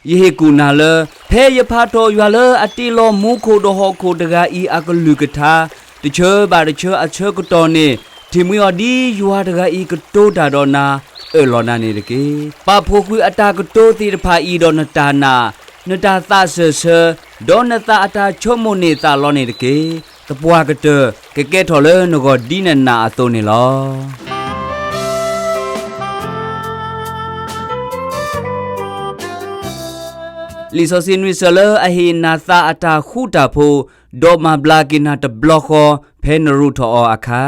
ယဟ့ၣ်ကူၣ်နၤလၢ ဖဲယဖးထီၣ်ယွၤလၢအတ့လီၤမူခိၣ်ဒီးဟီၣ်ခိၣ်တဂၤအံၤအကလုၢ်ကထါ တဆၢဘၣ်တဆၢအဆၢကတီၢ်န့ၣ် ထံၣ်မှံဟီၣ်ဒ်ယွၤတဂၤအံၤကတိၤတၢ်ဒီးနၤ အၢၣ်လီၤနၤန့ၣ်တက့ၢ်. ပာ်ဖှိၣ်ဃုာ်အတၢ်ကတိၤသ့ၣ်တဖၣ်အံၤဒီးနတၢ်နာ်, နတၢ်သးစၢၢ်ဆၢ, ဒီးနသးအတၢ်ဆိကမိၣ်န့ၣ်သးလီန့ၣ်တက့ၢ်. သပှၢ်ကတၢၢ် ကကဲထီၣ်လၢနဂီၢ်ဒ်နနာ်အသိးန့ၣ်လီၤ. လံာ်စီဆှံနွံဆၢလၢအဟ့ၣ်နၤသးအတၢ်ဃူတၢ်ဖိး, ဒီးမၤဘျါက့ၤနၤတဘျီဃီ ဖဲနရူးထီၣ်အီၤအခါ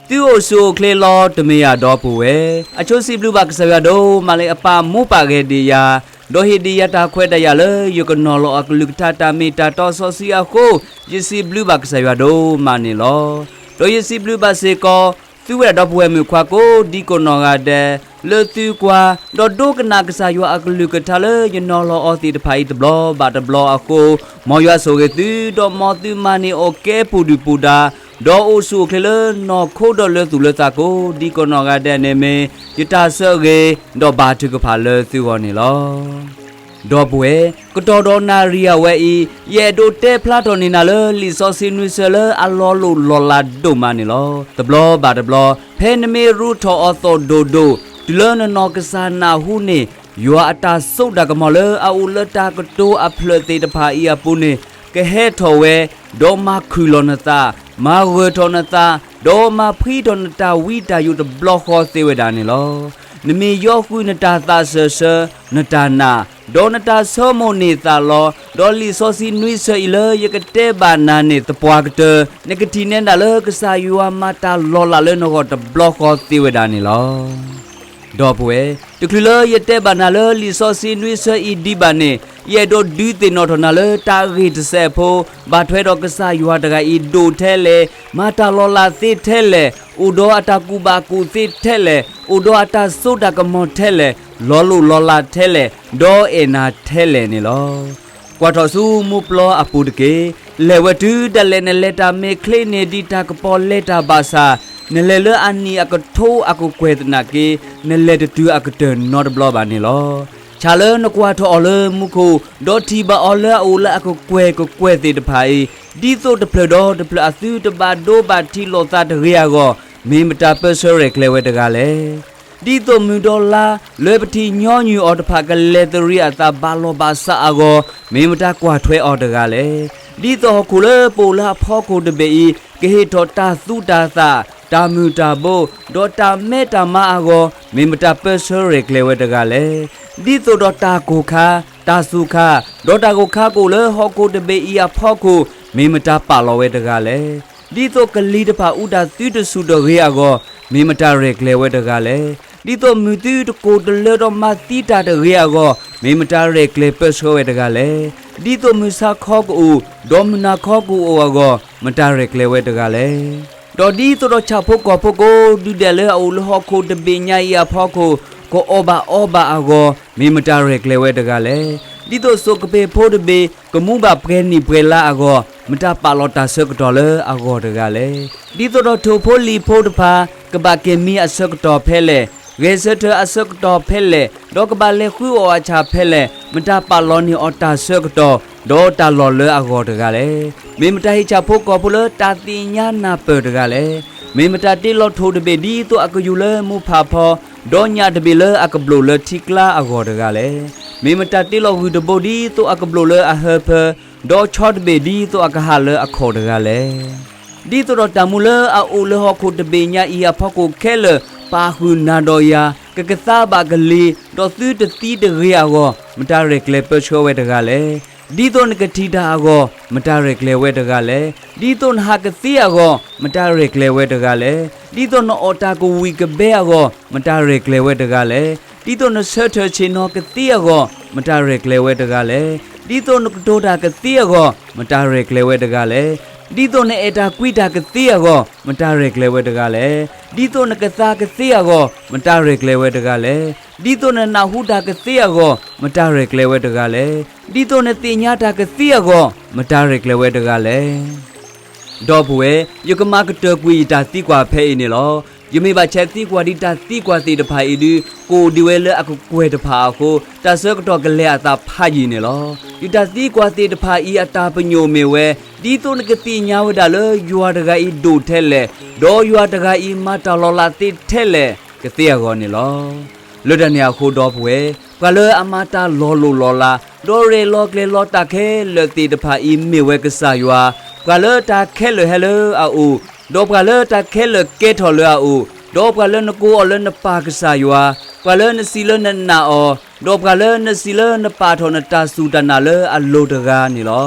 သုအိၣ်ဆူၣ်အိၣ်ချ့လီၤ တမ့ၢ်ယၤဒီပုၢ်ဝဲၢ်. အဆိစံးဘျုးဘၣ်ကစၢ်ယွၤဒိၣ်မးလၢအပာ်မူပာ်ဂဲၤဒံးယၤ, ဒီးဟ့ၣ်ဒံးယၤတၢ်ခွဲးတၢ်ယာ်လၢယကနီၤလီၤအကလုၢ်ကထါတၢ်မ့ၢ်တၢ်တီစီဆှံအဃိ, ယစံးဘျုးဘၣ်ကစၢ်ယွၤဒိၣ်မးန့ၣ်လီၤ. ဒီးယစံးဘျုးဘၣ်စ့ၢ်ကီး သုဝဲဒၣ်ဒီပုၢ်ဝဲၢ်မုၣ်ခွါကိးဒံကိးနီၢ်ဂၤဒဲး လၢသုကွၢ်, ဒီးဒိကနၣ်ကစၢ်ယွၤအကလုၢ်ကထါလၢယနီၤလီၤအီၤသ့ၣ်တဖၣ်အံၤတဘျီဘၣ်တဘျီအဃိ, မ်ယွၤဆိၣ်ဂ့ၤသု, ဒီးမ်သုမၤန့ၢ်အီၤကဲပူၤဒုၣ်ပူၤဒါ, ဒီးအိၣ်ဆူၣ်အိၣ်ချ့လၢနီၢ်ခိဒီးလၢသူၣ်လၢသးကိးဒံကိးနီၢ်ဂၤဒဲးန့ၣ်မ့ၢ် ယတၢ်ဆိၣ်ဂ့ၤ, ဒီးဘါထုကဖၣ်လၢသုဂီၢ်န့ၣ်လီၤ. ဒီပုၢ်ဝဲၢ်, ကတီၢ်ဒီးနၣ်ရံၣ်အဝဲအံၤ, ယအဲၣ်ဒိးတဲဖျါထီၣ်န့ၢ်နၤလၢလံာ်စီဆှံနွံဆၢလၢအလီၤလိၢ်လီၤလးဒိၣ်မးန့ၣ်လီၤ. တဘျီဘၣ်တဘျီ, ဖဲနမ့ၢ်ရူးထီၣ်အီၤသီၣ်ဒိၣ်ဒိၣ်, တုၤလၢနနီၢ်ကစၢ်နၢ်ဟူန့ၣ်, ယွၤအတၢ်စိတၢ်ကမီၤလၢအအိၣ်လၢတၢ်ကတိၤအဖျၢၣ်သ့ၣ်တဖၣ်အံၤအပူၤန့ၣ်, ကဟဲထီၣ်ဝဲ, ဒီးမၤခုၣ်လီၤနသး, မၤဂၢၢ်ထီၣ်နသး, ဒီးမၤဖှံထီၣ်နတၢ်ဝံတၢ်ယိးတဘျီဃီသ့ဝဲဒၣ်န့ၣ်လီၤ. နမ့ၢ်ယီဃုာ်နတၢ်သးစၢၢ်ဆၢ, နတၢ်နာ်, ဒီးနတၢ်ဆိကမိၣ်န့ၣ်သးလီ, ဒီးလံာ်စီဆှံနွံဆၢအံၤလၢယကတဲဘၣ်နၤန့ၣ် သပှၢ်ကတၢၢ်, နကထံၣ်န့ၢ်ဒၣ်လၢကစၢ်ယွၤမၤတၢ်လီၤလးလၢနဂီၢ်တဘျီဃီသ့ဝဲဒၣ်န့ၣ်လီၤ. ဒီပုၢ်ဝဲၢ်, တချုးလၢယတဲဘၣ်နၤလၢလံာ်စီဆှံနွံဆၢအံၤဒံးဘၣ်န့ၣ်, ယအဲၣ်ဒိးဒုးသ့ၣ်နီၣ်ထီၣ်နၤလၢတၢ်ဂ့ၢ်တစဲးဖိ, ဘၣ်ထွဲဒီးကစၢ်ယွၤတဂၤအံၤဒိၣ်ထဲလဲၣ်, မၤတၢ်လီၤလးသ့ထဲလဲၣ်, အိၣ်ဒီးအတၢ်ကူၣ်ဘၣ်ကူၣ်သ့ထဲလဲၣ်, အိၣ်ဒီးအတၢ်စိတၢ်ကမီၤထဲလဲၣ်, လီၤလိၢ်လီၤလးထဲလဲၣ်, ဒီးအဲၣ်နၤထဲလဲၣ်န့ၣ်လီၤ. ကွၢ်ထီၣ်ဆူမူပျီအပူၤတက့ၢ်. လဲၤဝဲတုၤဒၣ်လဲာ်နလဲၤတၢ်မ့ၢ်ချ့န့ၢ်ဒံးတၢ်ကပီၤလဲၤတၢ်ဘၣ်ဆၣ်, နလဲၤလၢအနံၣ်အကထိအကကွဲၢ်သနာ်က့, နလဲၤတတုၤအကတၢၢ်နီတဘျီဘၣ်န့ၣ်လီၤ. ဆၣ်လၢနကွၢ်ထီၣ်အီၤလၢမူခိၣ်, ဒီးထံၣ်ဘၣ်အီၤလၢအအိၣ်လၢအကကွဲၢ်ကကွဲၢ်သ့ၣ်တဖၣ်အံၤ, ဒ်သိးတဖျၢၣ်ဒီးတဖျၢၣ်အသုတဘၣ်ဒိဘၣ်ထံးလိာ်သးတဂ့ၤအဂီၢ်, မ့ၢ်မတၤပၢဆှၢရဲၣ်ကျဲၤဝဲတဂၤလဲၣ်. ဒ်သိးမုၢ်ဒီးလါ လၢပထံၣ်ညီနုၢ်အီၤတဖၣ်ကလဲၤသရံးအသးဘၣ်လီၤဘၣ်စးအဂီၢ်, မ့ၢ်မတၤကွၢ်ထွဲအီၤတဂၤလဲၣ်. ဒ်သိးဟီၣ်ခိၣ်လၢပအိၣ်လၢအဖီခိၣ်တဘ့ၣ်အံၤ, ကဟ့ၣ်ထီၣ်တၢ်သူတၢ်သၣ်, တၢ်မုၢ်တၢ်ဘိ, ဒီးတၢ်မဲတၢ်မါအဂီၢ်, မ့ၢ်မတၤပၢဆှၢရဲၣ်ကျဲၤဝဲတဂၤလဲၣ်. ဒ်သိးဒီးတၢ်ကိၢ်ခါ, တၢ်စူၤခါ, ဒီးတၢ်ဂိၢ်ခါကအိၣ်လၢဟီၣ်ခိၣ်တဘ့ၣ်အံၤအဖီခိၣ်, မ့ၢ်မတၤပာ်လီၤဝဲတဂၤလဲၣ်. ဒ်သိးကလံၤတဖၣ်အူတၢ်သုတစူၢ်တဂ့ၤအဂီၢ်, မ့ၢ်မတၤရဲၣ်ကျဲၤဝဲတဂၤလဲၣ်. ဒ်သိးမုၢ်သုတကိၢ်တလၢဒီးမၤသံတၢ်တဂ့ၤအဂီၢ်, မ့ၢ်မတၤရဲၣ်ကျဲၤပၢဆှၢဝဲတဂၤလဲၣ်. ဒ်သိးမုၢ်ဆါခီကအိၣ်, ဒီးမုၢ်နၤခီကအိၣ်အဂီၢ်, မတၤရဲၣ်ကျဲၤဝဲတဂၤလဲၣ်. ဒီးဒ်သိးဒီးဆၣ်ဖိကီၢ်ဖိကိးဒူၣ်ဒဲးလၢအအိၣ်လၢဟီၣ်ခိၣ်တဘ့ၣ်ညါအံၤအဖီခိၣ်, ကအီၣ်ဘၣ်အီဘၣ်အဂီၢ်, မ့ၢ်မတၤရဲၣ်ကျဲၤဝဲတဂၤလဲၣ်. ဒ်သိးစိးကပ့ၤဖိတဘ့ၣ် ကမူဘၣ်ပှဲၤနံၣ်ပှဲၤလါအဂီၢ်, မတၤပာ်လီၤတၢ်ဆၢကတီၢ်လၢအဂီၢ်တဂၤလဲၣ်. ဒ်သိးဒီးထိၣ်ဖိလံၣ်ဖိတဖၣ် ကဘၣ်က့ၤမံအဆၢကတီၢ်ဖဲလဲၣ်, ဂဲၤဆၢထၢၣ်အဆၢကတီၢ်ဖဲလဲၣ်, ဒီးကဘၣ်လဲၤဃုအီၣ်အဆၣ်ဖဲလဲၣ်, မတၤပာ်လီၤန့ၢ်အီၤတၢ်ဆၢကတီၢ်, ဒီးတၢ်လီၢ်လၢအဂီၢ်တဂၤလဲၣ်. မ့ၢ်မတၤဟ့ၣ်ဆၣ်ဖိကီၢ်ဖိလၢတၢ်သ့ၣ်ညါနၢ်ပၢၢ်တဂၤလဲၣ်. မ့ၢ်မတၤတ့လီၤထိၣ်တဘ့ၣ်ဒ်သိးအကယူၤလၢမူဖးဖီ, ဒီးညၣ်တဘ့ၣ်လၢအကဘျိၣ်လၢထံကျါအဂီၢ်တဂၤလဲၣ်. မ့ၢ်မတၤတ့လီၤဂုၢ်တဘိဒ်သိးအကဘျိၣ်လၢအဟၢဖၢ, ဒီးဆီတဘ့ၣ်ဒ်သိးအကဟးလၢအခီၣ်တဂၤလဲၣ်. ဒ်သိးဒီးတၢ်မူလၢအအိၣ်လၢဟီၣ်ခိၣ်တဘ့ၣ်ညါအံၤအဖီခိၣ်ခဲလၢာ် ပာ်ဃုာ်နၤဒီးယၤ, ကကသါဘၣ်ကလံၤ, ဒီးသုတသံတဂ့ၤအဂီၢ်, မတၤရဲၣ်ကျဲၤပၢဆှၢဝဲတဂၤလဲၣ်. ဒ်သိးနကထံၣ်တၢ်အဂီၢ်, မတၤရဲၣ်ကျဲၤဝဲတဂၤလဲၣ်. ဒ်သိးနဟးကသ့အဂီၢ်, မတၤရဲၣ်ကျဲၤဝဲတဂၤလဲၣ်. ဒ်သိးနအီၣ်တၢ်ကဝံၣ်ကဘဲအဂီၢ်, မတၤရဲၣ်ကျဲၤဝဲတဂၤလဲၣ်. ဒ်သိးနဆၢထၢၣ်ဆ့ၣ်နီၤကသ့အဂီၢ်, မတၤရဲၣ်ကျဲၤဝဲတဂၤလဲၣ်. ဒ်သိးနကတိၤတၢ်ကသ့အဂီၢ်, မတၤရဲၣ်ကျဲၤဝဲတဂၤလဲၣ်. ဒ်သိးနအဲၣ်တၢ်ကွံတၢ်ကသ့အဂီၢ်, မတၤရဲၣ်ကျဲၤဝဲတဂၤလဲၣ်. ဒ်သိးနကသါကသ့အဂီၢ်, မတၤရဲၣ်ကျဲၤဝဲတဂၤလဲၣ်. ဒ်သိးနနၢ်ဟူတၢ်ကသ့အဂီၢ်, မတၤရဲၣ်ကျဲၤဝဲတဂၤလဲၣ်. ဒ်သိးနသ့ၣ်ညါတၢ်ကသ့အဂီၢ်, မတၤရဲၣ်ကျဲၤဝဲတဂၤလဲၣ်. ဒီပုၢ်ဝဲၢ်, ယကမၤကတၢၢ်ကွံာ်ယတၢ်သံကွၢ်ဖဲအံၤန့ၣ်လီၤ. ယမ့ၢ်ဘၣ်ဆဲးသံကွၢ်ဒံးတၢ်သံကွၢ်သ့ၣ်တဖၣ်အံၤဒုး ကအိၣ်ဒံးဝဲလၢအကကွဲၢ်တဖၣ်အဃိ တၢ်ဆၢကတီၢ်ကလဲၤအသးဖးယံာ်န့ၣ်လီၤ. ယတၢ်သံကွၢ်သ့ၣ်တဖၣ်အံၤအတၢ်ပညိၣ်မ့ၢ်ဝဲ ဒ်သိးနကသ့ၣ်ညါဝဲဒၣ်လၢယွၤတဂၤအံၤဒိၣ်ထဲလဲၣ်, ဒီးယွၤတဂၤအံၤမၤတၢ်လီၤလးသ့ထဲလဲၣ် ကသ့အဂီၢ်န့ၣ်လီၤ. လၢတၢ်န့ၣ်အဃိဒီပုၢ်ဝဲၢ်, ပှၤလၢအမၤတၢ်လီၤလိၢ်လီၤလး, ဒီးရဲၣ်လီၤကျဲၤလီၤတၢ်ခဲလၢာ်သ့ၣ်တဖၣ်အံၤမ့ၢ်ဝဲကစၢ်ယွၤ, ပှၤလၢတၢ်ခဲလၢာ်ဟဲလၢအအိၣ်, ဒီးပှၤလၢတၢ်ခဲလၢာ်ကဲထီၣ်လၢအအိၣ်, ဒီးပှၤလၢနကိးအီၤလၢနပၢ်ကစၢ်ယွၤ, ပှၤလၢနစံးလၢနနာ်အီၤ, ဒီးပှၤလၢနစံးလၢနပာ်ထီၣ်နတၢ်စူၢ်တၢ်နာ်လၢအလိၤတဂၤန့ၣ်လီၤ.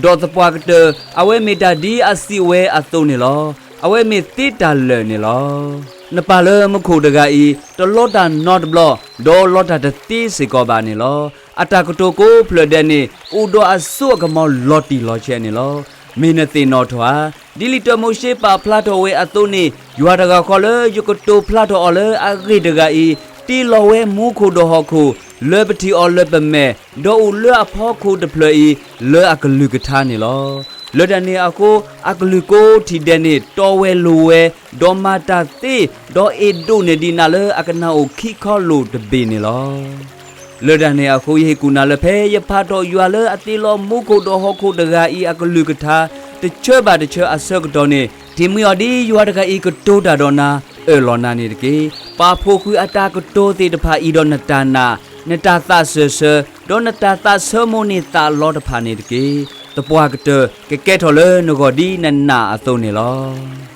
ဒီးသပှၢ်ကတၢၢ် အဝဲမ့ၢ်တၢ်ဒ်အစံးဝဲအသိးန့ၣ်လီၤ. အဝဲမ့ၢ်သ့တၢ်လၢာ်န့ၣ်လီၤ. နပၢ်လၢမူခိၣ်တဂၤအံၤ တလီတၢ်နီတဘျီ, ဒီးလီတၢ်တသ့စ့ၢ်ကီးဘၣ်န့ၣ်လီၤ. အတၢ်ကတိၤကိးဖျၢၣ်ဒဲးန့ၣ် အိၣ်ဒီးအစိအကမီၤလီၤတံၢ်လီၤဆဲးန့ၣ်လီၤ. မ့ၢ်နသ့ၣ်နီၣ်ထီၣ်ဧါ. ဒ်လံာ်တၢမိၤၡ့ပာ်ဖျါထီၣ်ဝဲအသိးန့ၣ် ယွၤတဂၤဃီလၢယကတိၤဖျါထီၣ်အီၤလၢအဂ့ၢ်တဂၤအံၤ တ့လီၤဝဲမူခိၣ်ဒီးဟီၣ်ခိၣ် လၢပထံၣ်အီၤလၢပမဲာ်, ဒီးအိၣ်လၢအဖီခိၣ်တဖျၢၣ်အံၤ လၢအကလုၢ်ကထါန့ၣ်လီၤ. လၢတၢ်န့ၣ်အဃိ အကလုၢ်ကိးထံၣ်ဒဲးန့ၣ် တီဝဲလိၤဝဲ, ဒီးမၤတၢ်သ့, ဒီးအဲၣ်ဒိးန့ၢ်ဒံးနၤလၢအကနၣ်အိၣ်ခံခီလိာ်တဘ့ၣ်န့ၣ်လီၤ. လၢတၢ်န့ၣ်အဃိ ယဟ့ၣ်ကူၣ်နၤလၢဖဲယဖးထီၣ်ယွၤလၢအတ့လီၤမူခိၣ်ဒီးဟီၣ်ခိၣ်တဂၤအံၤအကလုၢ်ကထါ တဆၢဘၣ်တဆၢအဆၢကတီၢ်န့ၣ် ထံၣ်မှံဟီၣ်ဒ်ယွၤတဂၤအံၤကတိၤတၢ်ဒီးနၤ, အၢၣ်လီၤနၤန့ၣ်တက့ၢ်. ပာ်ဖှိၣ်ဃုာ်အတၢ်ကတိၤသ့ၣ်တဖၣ်အံၤဒီးနတၢ်နာ်, နတၢ်သးစၢၢ်ဆၢ, ဒီးနတၢ်သးဆၢမိၣ်န့ၢ်သးလီတဖၣ်န့ၣ်တက့ၢ်. သပှၢ်ကတၢၢ် ကကဲထီၣ်လၢနဂီၢ်ဒ်နနာ်အသိးန့ၣ်လီၤ.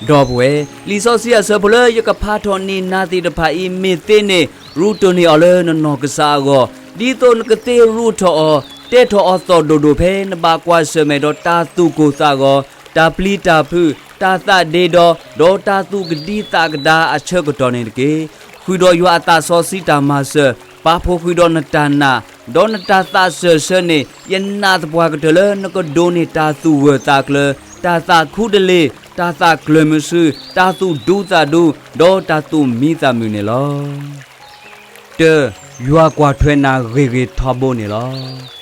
ဒီပုၢ်ဝဲၢ်, လံာ်စီဆှံအဆၢဖိလၢယကဖးထီၣ်န့ၢ်နၤသ့ၣ်တဖၣ်အံၤ မ့ၢ်သ့န့ၣ် ရူးတိၢ်န့ၢ်အီၤလၢနနီၢ်ကစၢ်အဂီၢ်, ဒ်သိးနကသ့ရူးထီၣ်အီၤ, တဲထီၣ်အီၤသီၣ်ဒိၣ်ဒိၣ်ဖဲနဘၣ်ကွၢ်ဆၢၣ်မဲာ်ဒီးတၢ်သူၣ်ကိၢ်သးဂီၤ, တၢ်ပျံၤတၢ်ဖုး, တၢ်သးဒ့ဒီ, ဒီးတၢ်သူၣ်ကဒံသးကဒါအဆၢကတီၢ်န့ၣ်တက့ၢ်. ဃုာ်ဒီးယွၤအသးစီဆှံတၢ်မၤစၢၤ, ပာ်ဖှိၣ်ဃုာ်ဒီးနတၢ်နာ်, ဒီးနတၢ်သးစၢၢ်ဆၢန့ၣ် ယနာ်သပှၢ်ကတၢၢ်လၢနကဒိးန့ၢ်တၢ်သူၣ်ဂၢၢ်သးကျၢၤ, တၢ်သးခူတလ့ၤ, တၢ်သးကျၢၤမုဆူ, တၢ်သူၣ်ဒူသးဒူ, ဒီးတၢ်သူၣ်မံသးမုာ်န့ၣ်လီၤ. တၢ, ယွၤကွၢ်ထွဲနၤဂ့ၤဂ့ၤထီဘိန့ၣ်လီၤ.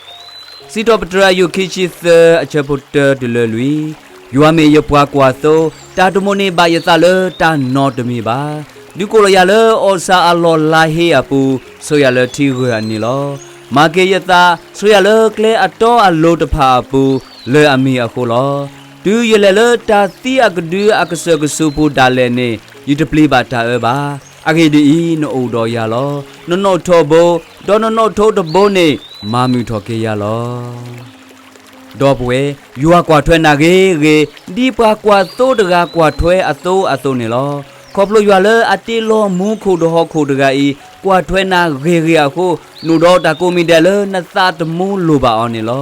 စံးထီၣ်ပတြၢၤအယုၢ်ခံဆံသၢ အဆၢဖိတၢတုၤလၢလွံၢ်, ယွၤမ့ၢ်ယပှၤကွၢ်သိ, တၢ်တမိၣ်န့ၢ်ဘၣ်ယသးလၢတၢ်နီတမံၤဘၣ်. ဒုးကိးလီၤယၤလၢအီၣ်ဆၣ်အလီၢ်လါဟ့အပူၤ, ဆိၣ်ယၤလၢထံဂၢၢ်အနံၤလီၤ. မၤက့ၤယသး, ဆိၣ်ယၤလၢကျဲအတီအလိၤတဖၣ်အပူၤ, လၢအမံၤအဃိလီၤ. တုၤယလဲၤလၢတၢ်သံအကဒုအကစၢၢ်ကဆူးပူၤဒၣ်လဲာ်န့ၣ်, ယတပျံၤဘၣ်တၢ်အၢဘၣ်. အဂ့ၢ်ဒ်အံၤ, နအိၣ်ဒီးယၤလီၤ. နနီၣ်ထိးဘိ, ဒီးနနီၣ်ထိးတဘိန့ၣ်, မၤမုာ်ထီၣ်က့ၤယၤလီၤ. ဒီပုၢ်ဝဲၢ်, ယွၤကွၢ်ထွဲနၤဂ့ၤဂ့ၤ, ဒ်ပှၤကွၢ်သိတဂၤကွၢ်ထွဲအသိအသိးန့ၣ်လီၤ. ခီဖျိယွၤလၢအတ့လီၤမူခိၣ်ဒီးဟီၣ်ခိၣ်တဂၤအံၤ, ကွၢ်ထွဲနၤဂ့ၤဂ့ၤအဃိ, နအိၣ်ဒီးတၢ်ကိးမံၤဒဲးလၢနသးတမူလိာ်ဘၣ်အီၤန့ၣ်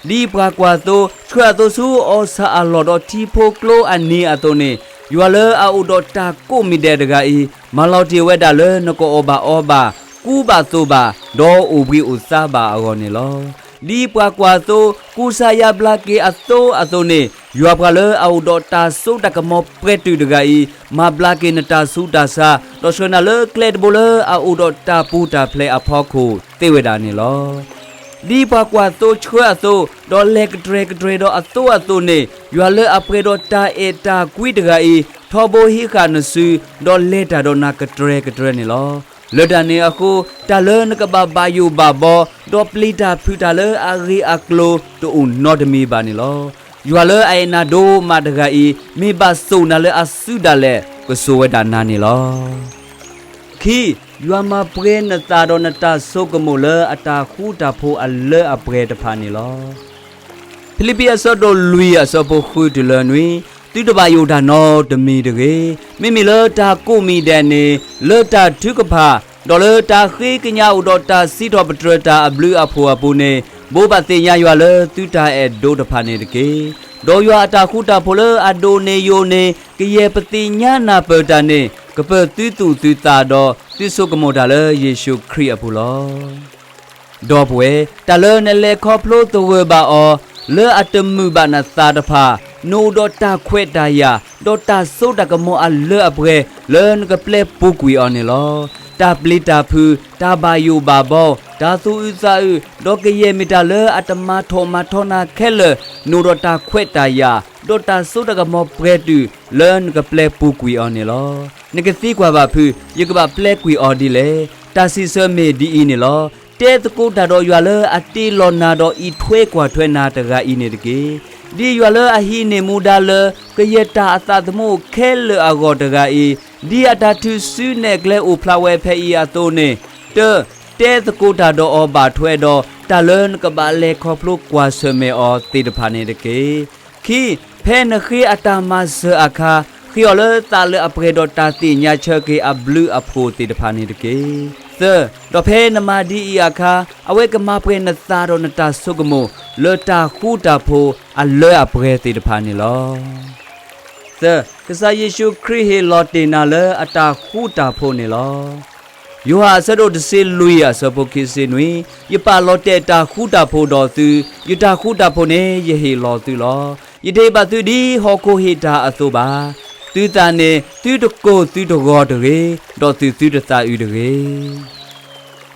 လီၤ. ဒ်ပှၤကွၢ်သိ, ဆှၢအသိဆူအီၣ်ဆၣ်အလီၢ်ဒီးထံဖိကျိအနံၤအသိးန့ၣ်, ယွၤလၢအအိၣ်ဒီးတၢ်ကိးမံၤဒဲးတဂၤအံၤ, မၤလီၤတ့ၢ်ဝဲဒၣ်လၢနကအီၣ်ဘၣ်အီဘၣ်, ကူဘၣ်သိးဘၣ်, ဒီးအိၣ်ဘှံးအိၣ်သါဘၣ်အဂီၢ်န့ၣ်လီၤ. ဒ်ပှၤကွၢ်သိ, ကူစါယါဘျါက့ၤအသိအသိးန့ၣ်, ယွၤပှၤလၢအအိၣ်ဒီးတၢ်စိတၢ်ကမီၤပှဲၤတုာ်တဂၤအံၤ, မၤဘျါက့ၤနတၢ်ဆူးတၢ်ဆါ, ဒီးဆှၢနၤလၢကျဲတဘိလၢအအိၣ်ဒီးတၢ်ပူၤတၢ်ဖျဲးအဖီခိၣ်သ့ဝဲဒၣ်န့ၣ်လီၤ. ဒ်ပှၤကွၢ်သိဆှၢအသိး, ဒီးလဲၤကတြဲၤကတြဲၤဒီးအသိအသိးန့ၣ်, ယွၤလၢအပှဲၤဒီးတၢ်အဲၣ်တၢ်ကွံတဂၤအံၤ, ထီဘိဟံးဃာ်နစု, ဒီးလဲၤတၢ်ဒီးနၤကတြဲၤကတြဲၤန့ၣ်လီၤ. လၢတၢ်န့ၣ်အဃိ, တၢ်လၢနကဘၣ်ဘၣ်ယိၣ်ဘၣ်ဘီ, ဒီးပျံၤတၢ်ဖုးတၢ်လၢအဂ့ၢ်အကျိၤတအိၣ်နီတမံၤဘၣ်န့ၣ်လီၤ. ယွၤလၢအအဲၣ်နၤဒိၣ်မးတဂၤအံၤ, မ့ၢ်ဘၣ်စိာ်နၤလၢအစုဒၣ်လဲာ်, ကစိာ်ဝဲဒၣ်နၤန့ၣ်လီၤ. ခံ, ယွၤမၤပှဲၤနသးဒီးနတၢ်ဆိကမိၣ်လၢအတၢ်ဃူတၢ်ဖိးအလၢအပှဲၤတဖၣ်န့ၣ်လီၤ. ဖံလံးပံးအဆၢဒိၣ်လွံၢ်အဆၢဖိဃုတုၤလၢနွံ, သုတဘၣ်ယိၣ်တၢ်နီတမံၤတဂ့ၤ. မ့မ့ၢ်လၢတၢ်ကိးမံၤဒဲးန့ၣ်, လၢတၢ်ထုကဖၣ်, ဒီးလၢတၢ်ဃ့ကညးအိၣ်ဒီးတၢ်စံးထီၣ်ပတြၢၤတၢ်အဘျုးအဖှိၣ်အပူၤန့ၣ်, ဘိးဘၣ်သ့ၣ်ညါယွၤလၢသုတၢ်အဲၣ်ဒိးတဖၣ်န့ၣ်တက့ၢ်. ဒီးယွၤအတၢ်ဃူတၢ်ဖိးလၢအဒိၣ်န့ၢ်ယိာ်န့ၣ်, ကယဲၢ်ပသ့ၣ်ညါနၢ်ပၢၢ်တၢ်န့ၣ်, ကပၢၤသုသူၣ်သုသးဒီးသုဆိကမိၣ်တၢ်လၢယ့ၣ်ၡူးခရံာ်အပူၤလီၤ. ဒီပုၢ်ဝဲၢ်, တၢ်လၢနလဲၤခီဖျိသဂၢၢ်ဘၣ်အီၤ, လၢအတမုာ်ဘၣ်နသးတဖၣ်, နအိၣ်ဒီးတၢ်ခွဲးတၢ်ယာ်, ဒီးတၢ်စိတၢ်ကမီၤအလၢအပှဲၤ, လၢနကပျဲပူၤကွံာ်အီၤန့ၣ်လီၤ. တၢ်ပျံၤတၢ်ဖုး, တၢ်ဘၣ်ယိၣ်ဘၣ်ဘီ, တၢ်သူၣ်အုးသးအုး, ဒီးကယဲၢ်မ့ၢ်တၢ်လၢအတမၤထီၣ်မၤထီနၤခဲလၢာ်, နအိၣ်ဒီးတၢ်ခွဲးတၢ်ယာ်, ဒီးတၢ်စိတၢ်ကမီၤပှဲၤတုာ် လၢနကပျဲပူၤကွံာ်အီၤန့ၣ်လီၤ. နကသံကွၢ်ဘၣ်ဖုး, ယကဘၣ်ပျဲကွံာ်အီၤဒ်လဲၣ်. တၢ်စံးဆၢမ့ၢ်ဒ်အံၤန့ၣ်လီၤ. တဲသကိးတၢ်ဒီးယွၤလၢအတ့လီၤနၤဒီးအံးထွဲကွၢ်ထွဲနၤတဂၤအံၤန့ၣ်တက့ၢ်. ဒ်ယွၤလၢအဟံးန့ၢ်မူဒါလၢ ကယဲၢ်တၢ်အသးသမူအိၣ်ခဲလၢာ်အဂီၢ်တဂၤအံၤ, ဒ်အတၢ်ထုးစုနဲၣ်ကျဲအိၣ်ဖျါဝဲဖဲအံၤအသိးန့ၣ်, တၢ, တဲသကိးတၢ်ဒီးအီၤဘၣ်ထွဲဒီး တၢ်လၢနကဘၣ်လဲၤခီဖျိကွၢ်ဆၢၣ်မဲာ်အီၤသ့ၣ်တဖၣ်န့ၣ်တက့ၢ်. ခံ, ဖဲနဃ့အတၢ်မၤစၢၤအခါ, ဃ့အီၤလၢသးလၢအပှဲၤဒီးတၢ်သ့ၣ်ညါဆၢက့ၤအဘျုးအဖှိၣ်သ့ၣ်တဖၣ်န့ၣ်တက့ၢ်. သၢ, ဒီးဖဲနမၤဒ်အံၤအခါ, အဝဲကမၤပှဲၤနသးဒီးနတၢ်ဆိကမိၣ် လၢတၢ်ဃူတၢ်ဖိးအလၢအပှဲၤသ့ၣ်တဖၣ်န့ၣ်လီၤ. သၢ, ကစၢ်ယ့ၣ်ၡူးခရံာ်ဟ့ၣ်လီၤတ့ၢ်နၤလၢအတၢ်ဃူတၢ်ဖိးန့ၣ်လီၤ. ယိၤဟၣ်အဆၢဒိၣ်တဆံလွံၢ်အဆၢဖိခံဆံနွံ, ယပာ်လီၤတဲာ်တၢ်ဃူတၢ်ဖိးဒီးသု, ယတၢ်ဃူတၢ်ဖိးန့ၣ် ယဟ့ၣ်လီၤသုလီၤ. ယတဟ့ၣ်ဘၣ်သုဒ်ဟီၣ်ခိၣ်ဟ့ၣ်တၢ်အသိးဘၣ်. သုသးန့ၣ် သုတကိၢ်သုတဂီၤတဂ့ၤ, ဒီးသုသုတသးအုးတဂ့ၤ.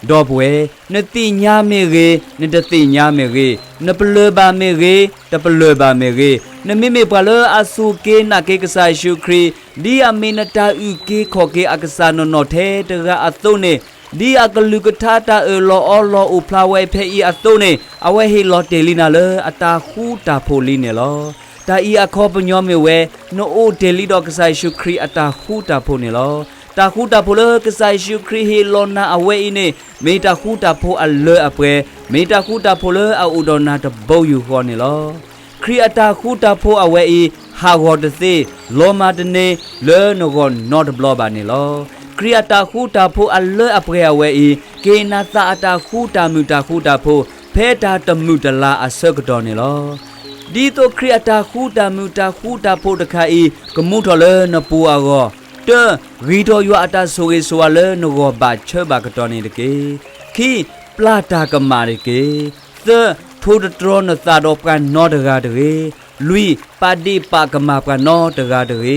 ဒီပုၢ်ဝဲၢ်, နသ့ၣ်ညါမ့ၢ်ဂ့ၤ, နတသ့ၣ်ညါမ့ၢ်ဂ့ၤ, နပလၢၢ်ဘၣ်မ့ၢ်ဂ့ၤ, တပလၢၢ်ဘၣ်မ့ၢ်ဂ့ၤ, နမ့မ့ၢ်ပှၤလၢအစူၢ်က့ၤနာ်က့ၤကစၢ်ယ့ၣ်ၡူးခရံာ်, ဒ်အမ့ၢ်နတၢ်အုၣ်က့ၤခီၣ်က့ၤအကစၢ်နီၢ်နီၢ်ထဲတဂၤအသိးန့ၣ်, ဒ်အကလုၢ်ကထါတၢ်အၢၣ်လီၤအီလီၤအိၣ်ဖျါဝဲဖဲအံၤအသိးန့ၣ်, အဝဲဟ့ၣ်လီၤတဲာ်လံနၤလၢအတၢ်ဃူတၢ်ဖိးလံန့ၣ်လီၤ. တၢ်အံၤအခီပညီမ့ၢ်ဝဲ, နအိၣ်တ့ၢ်လံဒီးကစၢ်ယ့ၣ်ၡူးခရံာ်အတၢ်ဃူတၢ်ဖိးန့ၣ်လီၤ. တၢ်ဃူတၢ်ဖိးလၢကစၢ်ယ့ၣ်ၡူးခရံာ်ဟ့ၣ်လီၤနၤအဝဲအံၤန့ၣ်, မ့ၢ်တၢ်ဃူတၢ်ဖိးအလၢအပှဲၤ, မ့ၢ်တၢ်ဃူတၢ်ဖိးလၢအအိၣ်ဒီးနၤတဘိယူၢ်ဃီန့ၣ်လီၤ. ခရံာ်အတၢ်ဃူတၢ်ဖိးအဝဲအံၤ, ဟးဂီၤတသ့, လီၤမၢ်တန့ၢ်လၢနဂီၢ်နီတဘျီဘၣ်န့ၣ်လီၤ. ခရံာ်အတၢ်ဃူတၢ်ဖိးအလၢအပှဲၤအဝဲအံၤ, ကဟ့ၣ်နၤသးအတၢ်ဃူတၢ်မုာ်တၢ်ဃူတၢ်ဖိး, ဖဲတၢ်တမုာ်တလၤအဆၢကတီၢ်န့ၣ်လီၤ. ဒ်သိးခရံာ်အတၢ်ဃူတၢ်မုာ်တၢ်ဃူတၢ်ဖိးတခါအံၤ, ကမူထီၣ်လၢနပူၤအဂီၢ်, တၢ, ဂံၢ်ထီၣ်ယွၤအတၢ်ဆိၣ်ဂ့ၤဆိၣ်ဝါလၢနဂီၢ်ဘၣ်ဆၢဘၣ်ကတီၢ်န့ၣ်တက့ၢ်. ခံ, ပျၢ်တၢ်ကမၣ်တက့ၢ်. သၢ, ထိၣ်သတြီၤနသးဒီးပှၤနီတဂၤတဂ့ၤ. လွံၢ်, ပာ်ဒ့ၣ်ပာ်ကမၣ်ပှၤနီတဂၤတဂ့ၤ.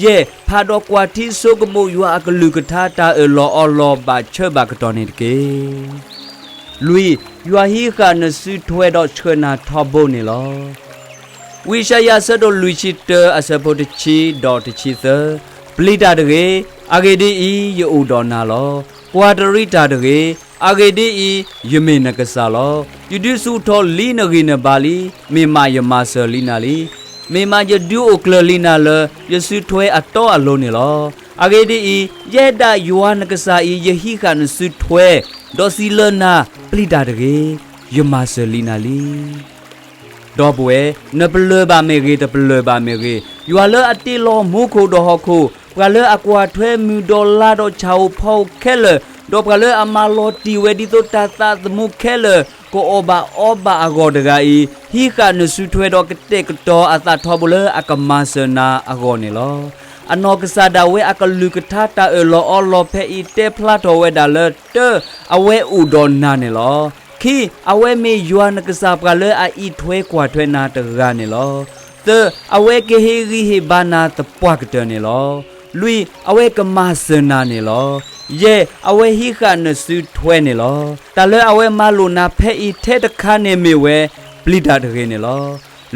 ယဲၢ်, ဖးဒီးကွၢ်ထံဆိကမိၣ်ယွၤအကလုၢ်ကထါတၢ်အၢၣ်လီၤအီလီၤဘၣ်ဆၢဘၣ်ကတီၢ်န့ၣ်တက့ၢ်. လွံၢ်, ယွၤဟံးဃာ်နစုထွဲဒီးဆှၢနၤထီဘိန့ၣ်လီၤ. ဝံယၡါယၤအဆၢဒိၣ်လွံၢ်ဆံတၢ အဆၢဖိတဆံဒီးတဆံသၢ, ပျံၤတၢ်တဂ့ၤ, အဂ့ၢ်ဒ်အံၤ, ယအိၣ်ဒီးနၤလီၤ. ကွၢ်တရံးတၢ်တဂ့ၤ, အဂ့ၢ်ဒ်အံၤ, ယမ့ၢ်နကစၢ်လီၤ. ယဒုးဆူၣ်ထီၣ်လံနဂံၢ်နဘါလံ, မ့ၢ်မးယမၤစၢၤလံနၤလံ. မ့ၢ်မးယဒုးအိၣ်ကျၢၤလံနၤလၢ ယစုထွဲအတီအလိၤန့ၣ်လီၤ. အဂ့ၢ်ဒ်အံၤ, ယဲဒၣ်ယွၤနကစၢ်အံၤ ယဟံးဃာ်နစုထွဲ, ဒီးစံးလၢနၤ, ပျံၤတၢ်တဂ့ၤ, ယမၤစၢၤလံနၤလံ. ဒီပုၢ်ဝဲၢ်, နပလၢၢ်ဘၣ်မ့ၢ်ဂ့ၤ, တပလၢၢ်ဘၣ်မ့ၢ်ဂ့ၤ, ယွၤလၢအတ့လီၤမူခိၣ်ဒီးဟီၣ်ခိၣ်, ပှၤလၢအကွၢ်ထွဲမုၢ်ဒီးလါဒီးဆၣ်ဧိၤဖီဧိၤခဲလၢာ်, ဒီးပှၤလၢအမၤလီၤတံၢ်ဝဲဒ်သိးတၢ်သးသမူခဲလၢာ်, ကအီၣ်ဘၣ်အီဘၣ်အဂီၢ်တဂၤအံၤ, ဟံးဃာ်နစုထွဲဒီးကတဲာ်ကတီၤအသးထီဘိလၢအကမၤစၢၤနၤအဂီၢ်န့ၣ်လီၤ. အနီၢ်ကစၢ်ဒၣ်ဝဲအကလုၢ်ကထါတၢ်အၢၣ်လီၤအီလီၤဖဲအံၤတဲဖျါထီၣ်ဝဲဒၣ်လၢ တၢ, အဝဲအိၣ်ဒီးနၤန့ၣ်လီၤ. ခံ, အဝဲမ့ၢ်ယွၤနကစၢ်ပှၤလၢအအံးထွဲကွၢ်ထွဲနၤတဂၤန့ၣ်လီၤ. သၢ, အဝဲကဟ့ၣ်ဂံၢ်ဟ့ၣ်ဘါနၤသပှၢ်ကတၢၢ်န့ၣ်လီၤ. လွံၢ်, အဝဲကမၤစၢၤနၤန့ၣ်လီၤ. ယဲၢ်, အဝဲဟံးဃာ်နစုထွဲန့ၣ်လီၤ. တၢ်လၢအဝဲမၤလိာ်နၤဖဲအံၤထဲတခါန့ၣ်မ့ၢ်ဝဲ, ပျံၤတၢ်တဂ့ၤန့ၣ်လီၤ.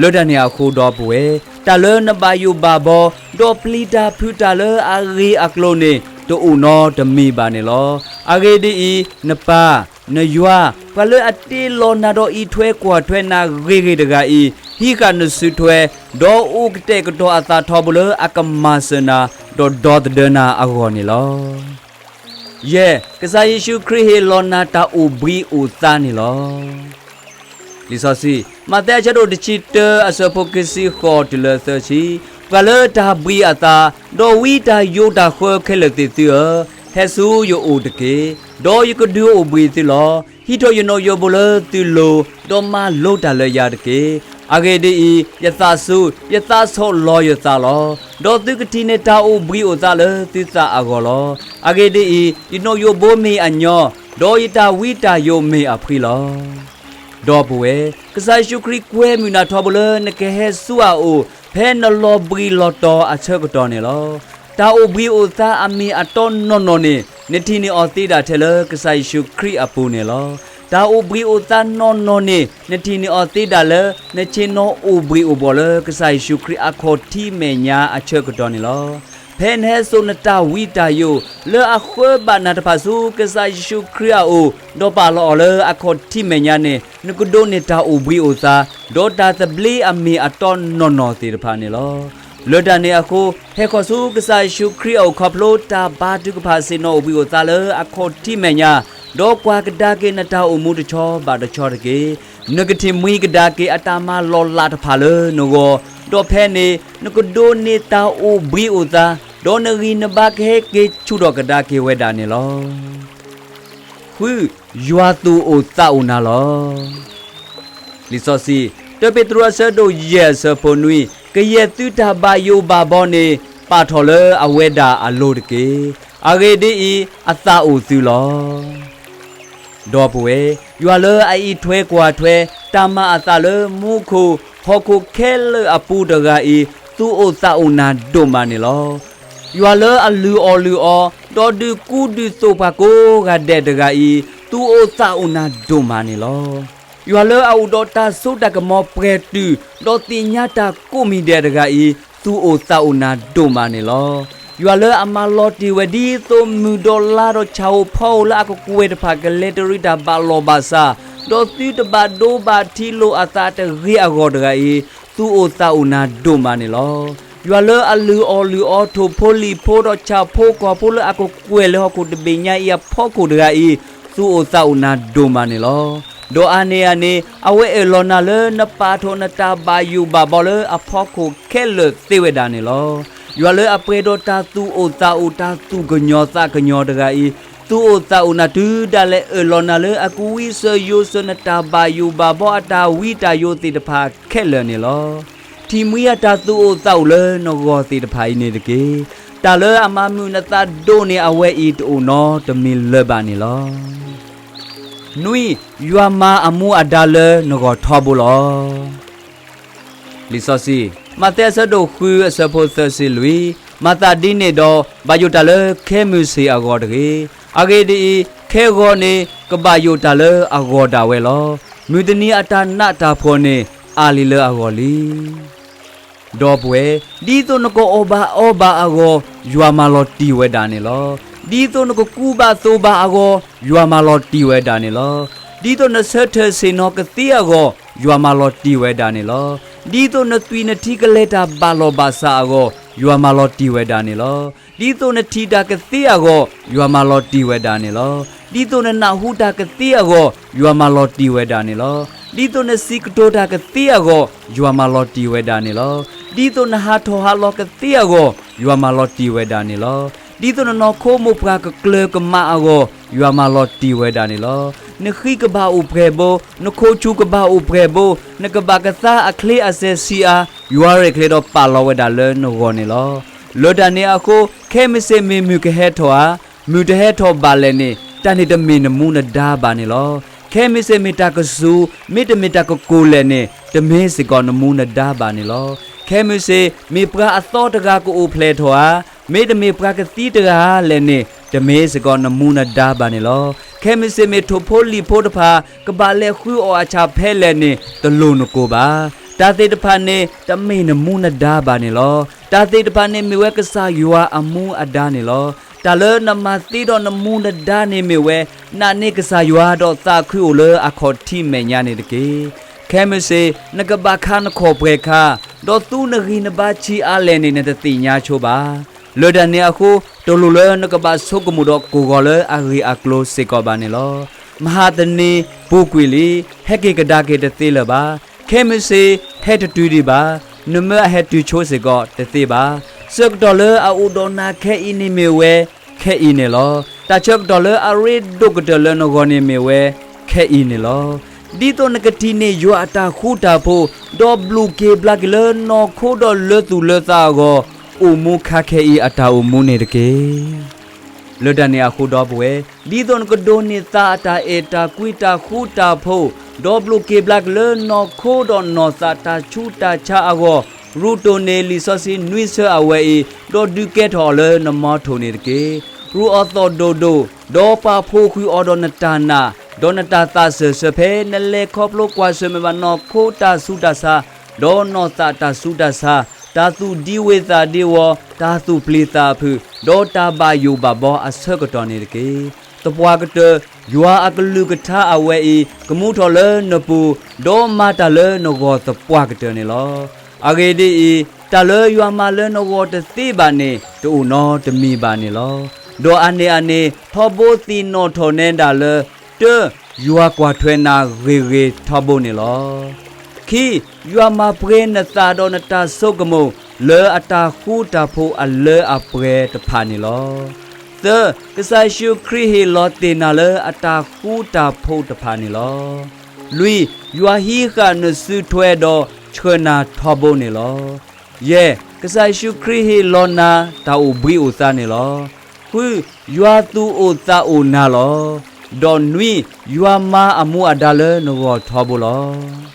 လၢတၢ်န့ၣ်အဃိဒီပုၢ်ဝဲၢ်, တၢ်လၢနဘၣ်ယိၣ်ဘၣ်ဘီ, ဒီးပျံၤတၢ်ဖုးတၢ်လၢအဂ့ၤအကျိၤန့ၣ်, တအိၣ်နီတမံၤဘၣ်န့ၣ်လီၤ. အဂ့ၢ်ဒ်အံၤ, နပၢ်, နယွၤ, ပှၤလၢအတ့လီၤနၤဒီးအံးထွဲကွၢ်ထွဲနၤဂ့ၤဂ့ၤတဂၤအံၤ, ဟံးဃာ်နစုထွဲ, ဒီးအိၣ်ကတဲာ်ကတီၤအသးထီဘိလၢအကမၤစၢၤနၤ, ဒီးဒီသဒၢနၤအဂီၢ်န့ၣ်လီၤ. ယဲၢ်, ကစၢ်ယ့ၣ်ၡူးခရံာ်ဟ့ၣ်လီၤနၤတၢ်အိၣ်ဘှံးအိၣ်သါန့ၣ်လီၤ. လံာ်စီဆှံ, မးသဲအဆၢဒိၣ်တဆံတၢ အဆၢဖိခံဆံဃိးတုၤလၢသၢဆံ, ပှၤလၢတၢ်ဘှံးအသး, ဒီးဝံတၢ်ယိးတၢ်ဃၢခဲလၢာ်သ့ၣ်သုဧၢ, ဟဲဆူယအိၣ်တက့ၢ်, ဒီးယကဒုးအိၣ်ဘှံးသုလီၤ. ဟံးထီၣ်ယနိးယိးဘိလၢသုလိၤ, ဒီးမၤလိတၢ်လၢယၤတက့ၢ်. အဂ့ၢ်ဒ်အံၤ, ယသးဆူ, ယသးဆီၣ်လီၤယသးလီၤ. ဒီးသုကထံၣ်န့ၢ်တၢ်အိၣ်ဘှံးအိၣ်သါလၢသုသးအဂီၢ်လီၤ. အဂ့ၢ်ဒ်အံၤ, ယနိးယိးဘိမ့ၢ်အညီ, ဒီးယတၢ်ဝံတၢ်ယိးမ့ၢ်အဖှံလီၤ. ဒီပုၢ်ဝဲၢ်, ကစၢ်ယ့ၣ်ၡူးခရံာ်ကွဲမုာ်နၤထီဘိလၢနကဟဲဆူအအိၣ်, ဖဲနလီၤဘှံးလီၤတီၤအဆၢကတီၢ်န့ၣ်လီၤ. တၢ်အိၣ်ဘှံးအိၣ်သါအမ့ၢ်အတီနီၢ်နီၢ်န့ၣ်, နထံၣ်န့ၢ်အီၤသ့ဒၣ်ထဲလၢကစၢ်ယ့ၣ်ၡူးခရံာ်အပူၤန့ၣ်လီၤ. တၢ်အိၣ်ဘှံးအိၣ်သါနီၢ်နီၢ်န့ၣ် နထံၣ်န့ၢ်အီၤသ့ဒၣ်လၢ နဆ့ၣ်နီၤအိၣ်ဘှံးအိၣ်ဘှီၣ်လၢကစၢ်ယ့ၣ်ၡူးခရံာ်အခီၣ်ထံးမဲာ်ညါအဆၢကတီၢ်န့ၣ်လီၤ. ဖဲနဟဲစိာ်နတၢ်ဝံတၢ်ယိာ် လၢအဃၢဘၣ်နၤတဖၣ်ဆူကစၢ်ယ့ၣ်ၡူးခရံာ်အအိၣ် ဒီးပာ်လီၤအီၤလၢအခီၣ်ထံးမဲာ်ညါန့ၣ် နကဒိးန့ၢ်တၢ်အိၣ်ဘှံးအိၣ်သါ ဒီးတၢ်သဘျ့အမ့ၢ်အတီနီၢ်နီၢ်သ့ၣ်တဖၣ်န့ၣ်လီၤ. လၢတၢ်န့ၣ်အဃိ ဟဲဃီၤဆူကစၢ်ယ့ၣ်ၡူးခရံာ်အအိၣ်ခီဖျိ တၢ်ဘါထုကဖၣ်ဆ့ၣ်နီၤအိၣ်ဘှံးအိၣ်သါလၢအခီၣ်ထံးမဲာ်ညါ, ဒီးကွၢ်ကဒါက့ၤနတၢ်အိၣ်မူတဆီဘၣ်တဆီတက့ၢ်. နကထံၣ်မှံကဒါက့ၤအတၢ်မၤလီၤလးတဖၣ်လၢနဂီၢ်, ဒီးဖဲန့ၣ် နကဒိးန့ၢ်တၢ်အိၣ်ဘှံးအိၣ်သါ, ဒီးနဂံၢ်နဘါကဟဲက့ၤဆူၣ်ထီၣ်ကဒါက့ၤဝဲဒၣ်န့ၣ်လီၤ. ဃု, ယွၤသူၣ်အိၣ်သးအိၣ်နၤလီၤ. လံာ်စီဆှံ, တၢပ့းတရူးအဆၢဒိၣ်ယဲၢ်အဆၢဖိနွံ, ကယဲၢ်သုတၢ်ဘၣ်ယိၣ်ဘၣ်ဘီန့ၣ် ပာ်ထီၣ်လၢအဝဲဒၣ်အလိၤတက့ၢ်. အဂ့ၢ်ဒ်အံၤ, အသးအိၣ်သုလီၤ. ဒီပုၢ်ဝဲၢ်, ယွၤလၢအအံးထွဲကွၢ်ထွဲ တၢ်မၤအသးလၢမူခိၣ်ဟီၣ်ခိၣ်ခဲလၢာ်အပူၤတဂၤအံၤ သူၣ်အိၣ်သးအိၣ်နၤဒိၣ်မးန့ၣ်လီၤ. ယွၤလၢအလုၢ်အီၣ်လုၢ်အီ ဒီးဒုးကူဒုးသိးပှၤကိးဂၤဒဲးတဂၤအံၤ သူၣ်အိၣ်သးအိၣ်နၤဒိၣ်မးန့ၣ်လီၤ. ယွၤလၢအအိၣ်ဒီးတၢ်စိတၢ်ကမီၤပှဲၤတုာ် ဒီးသ့ၣ်ညါတၢ်ကိးမံၤဒဲးတဂၤအံၤ သူၣ်အိၣ်သးအိၣ်နၤဒိၣ်မးန့ၣ်လီၤ. ယွၤလၢအမၤလီၤတံၢ်ဝဲ ဒ်သိးမုၢ်ဒီးလါဒီးဆၣ်ဧိၤဖီဧိၤလၢအကကွဲၢ်တဖၣ် ကလဲၤတရံးတၢ်ဘၣ်လီၢ်ဘၣ်စး, ဒီးသုတဘၣ်ဒိဘၣ်ထံးလိာ်အသးတဂ့ၤအဂီၢ်တဂၤအံၤ သူၣ်အိၣ်သးအိၣ်နၤဒိၣ်မးန့ၣ်လီၤ. ယွၤလၢအလုၢ်အီၣ်လုၢ်အီ ထိၣ်ဖိလံၣ်ဖိဒီးဆၣ်ဖိကီၢ်ဖိလၢအကကွဲၢ်လၢဟီၣ်ခိၣ်တဘ့ၣ်ညါအံၤအဖီခိၣ်တဂၤအံၤ သူၣ်အိၣ်သးအိၣ်နၤဒိၣ်မးန့ၣ်လီၤ. ဒီးအါန့ၢ်အန့ၣ် အဝဲအၢၣ်လီၤနၤလၢနပာ်ထီၣ်နတၢ်ဘၣ်ယိၣ်ဘၣ်ဘီလၢအဖီခိၣ်ခဲလၢာ်သ့ဝဲဒၣ်န့ၣ်လီၤ. ယွၤလၢအပှဲၤဒီးတၢ်သူၣ်အိၣ်သးအိၣ် တၢ်သူၣ်ကညီၤသးကညီၤတဂၤအံၤ သူၣ်အိၣ်သးအိၣ်နၤ တုၤဒၣ်လဲာ်အၢၣ်လီၤနၤလၢအကဝံစၢၤယိးစၢၤနတၢ်ဘၣ်ယိၣ်ဘၣ်ဘီအတၢ်ဝံတၢ်ယိးသ့ၣ်တဖၣ်ခဲလၢာ်န့ၣ်လီၤ. ထံၣ်မှံအတၢ်သူၣ်အိၣ်သးအိၣ်လၢနဂီၢ်သ့ၣ်တဖၣ်အံၤန့ၣ်တက့ၢ်. တၢ်လၢအမၤမုာ်နသးဒိၣ်န့ၢ်အဝဲအံၤတအိၣ်နီတမံၤလၢၤဘၣ်န့ၣ်လီၤ. နွံ, ယွၤမၤအမူအဒါလၢနဂီၢ်ထီဘိလီၤ. လံာ်စီဆှံ, မးသဲအဆၢဒိၣ်ဃုအဆၢဖိသၢဆံလွံၢ်, မၤသးဒ်န့ၣ်ဒီး ဘၣ်ယိၣ်တၢ်လၢခဲမုၢ်ဆ့ၣ်အဂီၢ်တဂ့ၤ. အဂ့ၢ်ဒ်အံၤ, ခဲဂီၤန့ၣ် ကဘၣ်ယိၣ်တၢ်လၢအဂီၢ်ဒၣ်ဝဲလီၤ. မုၢ်တနံၤအတၢ်နးတၢ်ဖှီၣ်န့ၣ် အါလံလၢအဂီၢ်လံ. ဒီပုၢ်ဝဲၢ်, ဒ်သိးနကအီၣ်ဘၣ်အီဘၣ်အဂီၢ်, ယွၤမၤလီၤတံၢ်ဝဲဒၣ်န့ၣ်လီၤ. ဒ်သိးနကကူဘၣ်သိးဘၣ်အဂီၢ်, ယွၤမၤလီၤတံၢ်ဝဲဒၣ်န့ၣ်လီၤ. ဒ်သိးနဆၢထၢၣ်ဆ့ၣ်နီၤကသ့အဂီၢ်, ယွၤမၤလီၤတံၢ်ဝဲဒၣ်န့ၣ်လီၤ. ဒ်သိးနသွံၣ်နထံကလဲၤတၢ်ဘၣ်လီၢ်ဘၣ်စးအဂီၢ်, ယွၤမၤလီၤတံၢ်ဝဲဒၣ်န့ၣ်လီၤ. ဒ်သိးနထံၣ်တၢ်ကသ့အဂီၢ်, ယွၤမၤလီၤတံၢ်ဝဲဒၣ်န့ၣ်လီၤ. ဒ်သိးနနၢ်ဟူတၢ်ကသ့အဂီၢ်, ယွၤမၤလီၤတံၢ်ဝဲဒၣ်န့ၣ်လီၤ. ဒ်သိးနစံးကတိၤတၢ်ကသ့အဂီၢ်, ယွၤမၤလီၤတံၢ်ဝဲဒၣ်န့ၣ်လီၤ. ဒ်သိးနဟးထီၣ်ဟးလီၤကသ့အဂီၢ်, ယွၤမၤလီၤတံၢ်ဝဲဒၣ်န့ၣ်လီၤ. ဒ်သိးနနီၢ်ခိမိၢ်ပှၢ်ကကျၢၤကမးအဂီၢ်, ယွၤမၤလီၤတံၢ်ဝဲဒၣ်န့ၣ်လီၤ. နဃံကဘၣ်အိၣ်ဖှဲၣ်ဘိ, နခိၣ်ဆူၣ်ကဘၣ်အိၣ်ဖှဲၣ်ဘိ, နကဘၣ်ကသါအချ့အစဲးဆံးအါ, ယွၤရဲၣ်ချ့ဒီးပာ်လီၤဝဲဒၣ်လၢနဂီၢ်န့ၣ်လီၤ. လၢတၢ်န့ၣ်အဃိ, ခဲမုၢ်ဆ့ၣ်မ့ၢ်မုၢ်ကဟဲထီၣ်ဧါ, မုၢ်တဟဲထီၣ်ဘၣ်လဲၣ်န့ၣ်, တၢ်န့ၣ်တမ့ၢ်နမူနဒါဘၣ်န့ၣ်လီၤ. ခဲမုၢ်ဆ့ၣ်မ့ၢ်တၢ်ကစူၤ, မ့တမ့ၢ်တၢ်ကကိၢ်လဲၣ်န့ၣ်, တမ့ၢ်စ့ၢ်ကီးနမူနဒါဘၣ်န့ၣ်လီၤ. ခဲမုၢ်ဆ့ၣ်မ့ၢ်ပှၤအသီတဂၤကအိၣ်ဖျဲၣ်ထီၣ်ဧါ, မ့တမ့ၢ်ပှၤကသံတဂၤဧါလဲၣ်န့ၣ်, တမ့ၢ်စ့ၢ်ကီးနမူနဒါဘၣ်န့ၣ်လီၤ. ခဲမုၢ်ဆ့ၣ်မ့ၢ်ထိၣ်ဖိလံၣ်ဖိတဖၣ် ကဘၣ်လဲၤဃုအီၣ်အဆၣ်ဖဲလဲၣ်န့ၣ်, တလိၣ်နကိၢ်ဘၣ်. တၢ်သ့ၣ်တဖၣ်န့ၣ် တမ့ၢ်နမူနဒါဘၣ်န့ၣ်လီၤ. တၢ်သ့ၣ်တဖၣ်န့ၣ်မ့ၢ်ဝဲကစၢ်ယွၤအမူအဒါန့ၣ်လီၤ. တၢ်လၢနမၤသ့ဒီးနမူနဒါန့ၣ်မ့ၢ်ဝဲ, နာ်န့ၢ်ကစၢ်ယွၤဒီးသးခုအိၣ်လၢအခီၣ်ထံးမဲာ်ညါန့ၣ်တက့ၢ်. ခဲမုၢ်ဆ့ၣ် နကဘၣ်ခါနခီၣ်ပှဲၤခါ, ဒီးသူနဂံၢ်နဘါဆံးအါလဲၣ်န့ၣ် နတသ့ၣ်ညါဆိဘၣ်. လၢတၢ်န့ၣ်အဃိ, တလိၣ်လၢနကဘၣ်ဆိကမိၣ်ဒီးကိၢ်ဂီၤလၢအဂ့ၢ်အကျိၤစ့ၢ်ကီးဘၣ်န့ၣ်လီၤ. မဟါတနံၤပူၤကွံာ်လံ, ဟဲက့ၤကဒါက့ၤတသ့လၢၤဘၣ်. ခဲမုၢ်ဆ့ၣ်ဟဲတတုၤဒံးဘၣ်, နမၢအဟဲတုၤဆိစ့ၢ်ကီးတသ့ဘၣ်. ဆၢကတီၢ်လၢအအိၣ်ဒီးနၤခဲအံၤန့ၣ်မ့ၢ်ဝဲခဲအံၤန့ၣ်လီၤ. တၢ်ဆၢကတီၢ်လၢအရ့ဒိၣ်ကတၢၢ်လၢနဂီၢ်န့ၣ်မ့ၢ်ဝဲခဲအံၤန့ၣ်လီၤ. ဒ်သိးနကထံၣ်န့ၢ်ယွၤအတၢ်ဃူတၢ်ဖိး, ဒီးဘျုးက့ၤဘျါက့ၤလၢနီၢ်ခိဒီးလၢသူၣ်လၢသးအဂီၢ်, အိၣ်မူခါခဲအံၤအတၢ်အိၣ်မူန့ၣ်တက့ၢ်. လၢတၢ်န့ၣ်အဃိဒီပုၢ်ဝဲၢ်, ဒ်သိးနကဒိးန့ၢ်သးအတၢ်အဲၣ်တၢ်ကွံတၢ်ဃူတၢ်ဖိး, ဒီးဘျုးက့ၤဘျါက့ၤလၢနီၢ်ခိဒီးနီၢ်သးတၢ်ဆူးတၢ်ဆါအဂီၢ်, ရူၢ်တိၢ်န့ၢ်လံာ်စီဆှံနွံဆၢအဝဲအံၤ, ဒီးဒုးကဲထီၣ်အီၤလၢနမီထိၣ်န့ၣ်တက့ၢ်. ကြူးအီၤသီၣ်ဒိၣ်ဒိၣ်, ဒီးပာ်ဖှိၣ်ဃုာ်အီၤဒီးနတၢ်နာ်, ဒီးနတၢ်သးစၢၢ်ဆၢ ဖဲနလဲၤခီဖျိကွၢ်ဆၢၣ်မဲာ်ဘၣ်နီၢ်ခိတၢ်ဆူးတၢ်ဆါ, ဒီးနီၢ်သးတၢ်ဆူးတၢ်ဆါ, တၢ်သူၣ်ဒံဝ့ၤသးဒံဝီၤ, တၢ်သူၣ်ပျံၤသးဖုး, ဒီးတၢ်ဘၣ်ယိၣ်ဘၣ်ဘီအဆၢကတီၢ်န့ၣ်တက့ၢ်. သပှၢ်ကတၢၢ် ယွၤအကလုၢ်ကထါအဝဲအံၤ ကမူထီၣ်လၢနပူၤ, ဒီးမၤတၢ်လၢနဂီၢ်သပှၢ်ကတၢၢ်န့ၣ်လီၤ. အဂ့ၢ်ဒ်အံၤ, တၢ်လၢယွၤမၤလၢနဂီၢ်တသ့ဘၣ်န့ၣ် တအိၣ်နီတမံၤဘၣ်န့ၣ်လီၤ. ဒီးအါန့ၢ်အန့ၣ် ထီဘိသ့ၣ်နီၣ်ထီၣ်နဲဒၣ်လၢ တၢ, ယွၤကွၢ်ထွဲနၤဂ့ၤဂ့ၤထီဘိန့ၣ်လီၤ. ခံ, ယွၤမၤပှဲၤနသးဒီးနတၢ်ဆိကမိၣ် လၢအတၢ်ဃူတၢ်ဖိးအလၢအပှဲၤတဖၣ်န့ၣ်လီၤ. သၢ, ကစၢ်ယ့ၣ်ၡူးခရံာ်ဟ့ၣ်လီၤတ့ၢ်နၤလၢအတၢ်ဃူတၢ်ဖိးတဖၣ်န့ၣ်လီၤ. လွံၢ်, ယွၤဟံးဃာ်နစုထွဲဒီးဆှၢနၤထီဘိန့ၣ်လီၤ. ယဲၢ်, ကစၢ်ယ့ၣ်ၡူးခရံာ်ဟ့ၣ်လီၤနၤတၢ်အိၣ်ဘှံးအိၣ်သါန့ၣ်လီၤ. ဃု, ယွၤသူၣ်အိၣ်သးအိၣ်နၤလီၤ. ဒီးနွံ, ယွၤမၤအမူအဒါလၢနဂီၢ်ထီဘိလီၤ.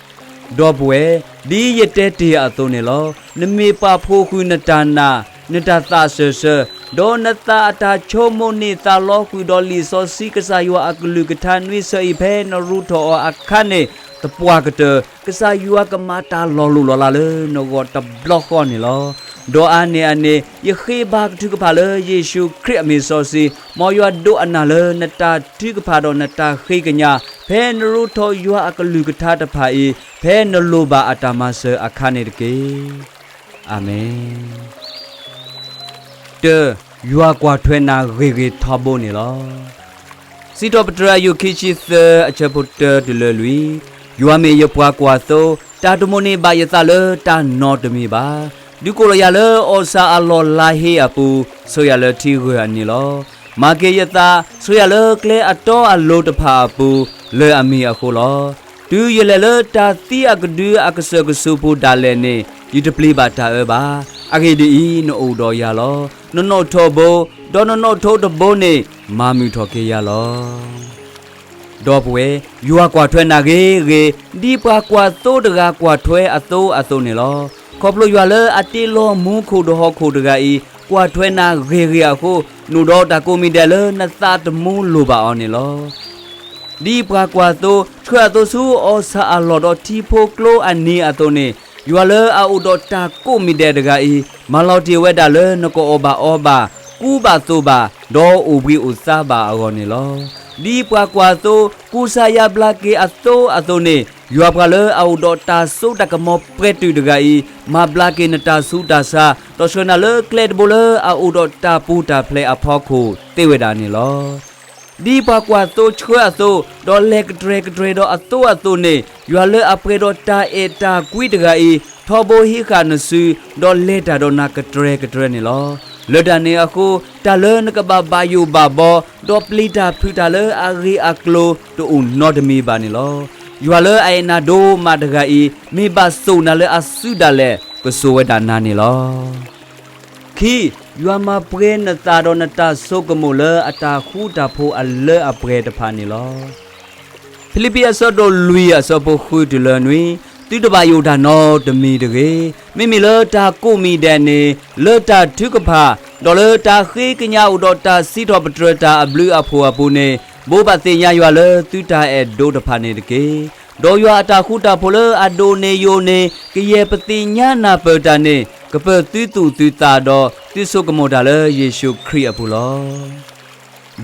ဒီပုၢ်ဝဲၢ်, ဒ်ယတဲတ့ၢ်အသိးန့ၣ်လီၤ. နမ့ၢ်ပာ်ဖှိၣ်ဃုာ်နတၢ်နာ်, နတၢ်သးစၢၢ်ဆၢ, ဒီးနသးအတၢ်ဆိကမိၣ်န့ၣ် သးလီဃုာ်ဒီးလံာ်စီဆှံကစၢ်ယွၤအကလုၢ်ကထါနွံဆၢအံၤ ဖဲနရူးထီၣ်အီၤအခါန့ၣ် သပှၢ်ကတၢၢ် ကစၢ်ယွၤကမၤတၢ်လီၤလိၢ်လီၤလးလၢနဂီၢ်တဘျီဃီန့ၣ်လီၤ. ဒီးအါန့ၢ်အန့ၣ် ယဃ့ဘါကထုကဖၣ်လၢယ့ၣ်ၡူးခရံာ်အမံၤစီဆှံ, မ်ယွၤဒိးအနၢ်လၢနတၢ်ထုကဖၣ်ဒီးနတၢ်ဃ့ကညး ဖဲနရူးထီၣ်ယွၤအကလုၢ်ကထါတဖၣ်အံၤ ဖဲနလိၣ်ဘၣ်အတၢ်မၤစၢၤအခါန့ၣ်တက့ၢ်. အၤမ့ၣ်. တၢ, ယွၤကွၢ်ထွဲနၤဂ့ၤဂ့ၤထီဘိန့ၣ်လီၤ. စံးထီၣ်ပတြၢၤအယုၢ်ခံဆံသၢ အဆၢဖိတၢတုၤလၢလွံၢ်, ယွၤမ့ၢ်ယပှၤကွၢ်သိ, တၢ်တမိၣ်န့ၢ်ဘၣ်ယသးလၢတၢ်နီတမံၤဘၣ်. ဒုးကိးလီၤယၤလၢအီၣ်ဆၣ်အလီၢ်လါဟ့အပူၤ, ဆှၢယၤလၢထံဂၢၢ်အနံၤလီၤ. မၤက့ၤယသး, ဆှၢယၤလၢကျဲအတီအလိၤတဖၣ်အပူၤ, လၢအမံၤအဃိလီၤ. တုၤယလဲၤလၢတၢ်သံအကဒုအကစၢၢ်ကဆူးပူၤဒၣ်လဲာ်န့ၣ်, ယတပျံၤဘၣ်တၢ်အၢဘၣ်. အဂ့ၢ်ဒ်အံၤ, နအိၣ်ဒီးယၤလီၤ. နနီၣ်ထိးဘိ, ဒီးနနီၣ်ထိးတဘိန့ၣ်, မၤမုာ်ထီၣ်က့ၤယၤလီၤ. ဒီပုၢ်ဝဲၢ်, ယွၤကွၢ်ထွဲနၤဂ့ၤဂ့ၤ, ဒ်ပှၤကွၢ်သိတဂၤကွၢ်ထွဲအသိအသိးန့ၣ်လီၤ. ခီဖျိယွၤလၢအတ့လီၤမူခိၣ်ဒီးဟီၣ်ခိၣ်တဂၤအံၤ, ကွၢ်ထွဲနၤဂ့ၤဂ့ၤအဃိ, နအိၣ်ဒီးတၢ်ကိးမံၤဒဲးလၢနသးတမူလိၣ်ဘၣ်အီၤန့ၣ်လီၤ. ဒ်ပှၤကွၢ်သိ, ဆှၢအသိဆူအီၣ်ဆၣ်အလီၢ်ဒီးထံဖိကျိအနံၤအသိးန့ၣ်, ယွၤလၢအအိၣ်ဒီးတၢ်ကိးမံၤဒဲးတဂၤအံၤ, မၤလီၤတ့ၢ်ဝဲဒၣ်လၢနကအီၣ်ဘၣ်အီဘၣ်, ကူဘၣ်သိးဘၣ်, ဒီးအိၣ်ဘှံးအိၣ်သါဘၣ်အဂီၢ်န့ၣ်လီၤ. ဒ်ပှၤကွၢ်သိ, ကူစါယါဘျါက့ၤအသိအသိးန့ၣ်, ယွၤပှၤလၢအအိၣ်ဒီးတၢ်စိတၢ်ကမီၤပှဲၤတုာ်တဂၤအံၤ, မၤဘျါက့ၤနတၢ်ဆူးတၢ်ဆါ, ဒီးဆှၢနၤလၢကျဲတဘိလၢအအိၣ်ဒီးတၢ်ပူၤတၢ်ဖျဲးအဖီခိၣ်သ့ဝဲဒၣ်န့ၣ်လီၤ. ဒ်ပှၤကွၢ်သိဆှၢအသိး, ဒီးလဲၤကတြဲၤကတြဲၤဒီးအသိအသိးန့ၣ်, ယွၤလၢအပှဲၤဒီးတၢ်အဲၣ်တၢ်ကွံတဂၤအံၤ, ထီဘိဟံးဃာ်နစု, ဒီးလဲၤတၢ်ဒီးနၤကတြဲၤကတြဲၤန့ၣ်လီၤ. လၢတၢ်န့ၣ်အဃိ, တၢ်လၢနကဘၣ်ဘၣ်ယိၣ်ဘၣ်ဘီ, ဒီးပျံၤတၢ်ဖုးတၢ်လၢအဂ့ၤအကျိၤ တအိၣ်နီတမံၤဘၣ်န့ၣ်လီၤ. ယွၤလၢအအဲၣ်နၤဒိၣ်မးတဂၤအံၤ, မ့ၢ်ဘၣ်စိာ်နၤလၢအစုဒၣ်လဲာ်, ကစိာ်ဝဲဒၣ်နၤန့ၣ်လီၤ. ခံ, ယွၤမၤပှဲၤနသးဒီးနတၢ်ဆိကမိၣ်လၢအတၢ်ဃူတၢ်ဖိးအလၢအပှဲၤတဖၣ်န့ၣ်လီၤ. ဖံလံးပံးအဆၢဒိၣ်လွံၢ်အဆၢဖိဃုတုၤလၢနွံ, သုတဘၣ်ယိၣ်တၢ်နီတမံၤတဂ့ၤ. မ့မ့ၢ်လၢတၢ်ကိးမံၤဒဲးန့ၣ်, လၢတၢ်ထုကဖၣ်, ဒီးလၢတၢ်ဃ့ကညးအိၣ်ဒီးတၢ်စံးထီၣ်ပတြၢၤတၢ်အဘျုးအဖှိၣ်အပူၤန့ၣ်, ဘိးဘၣ်သ့ၣ်ညါယွၤလၢသုတၢ်အဲၣ်ဒိးတဖၣ်န့ၣ်တက့ၢ်. ဒီးယွၤအတၢ်ဃူတၢ်ဖိးလၢအဒိၣ်န့ၢ်ယိာ်န့ၢ် ကယဲၢ်ပသ့ၣ်ညါနၢ်ပၢၢ်တၢ်န့ၣ်, ကပၢၢ်သုသူၣ်သုသးဒီးသုဆိကမိၣ်တၢ်လၢယ့ၣ်ၡူးခရံာ်အပူၤလီ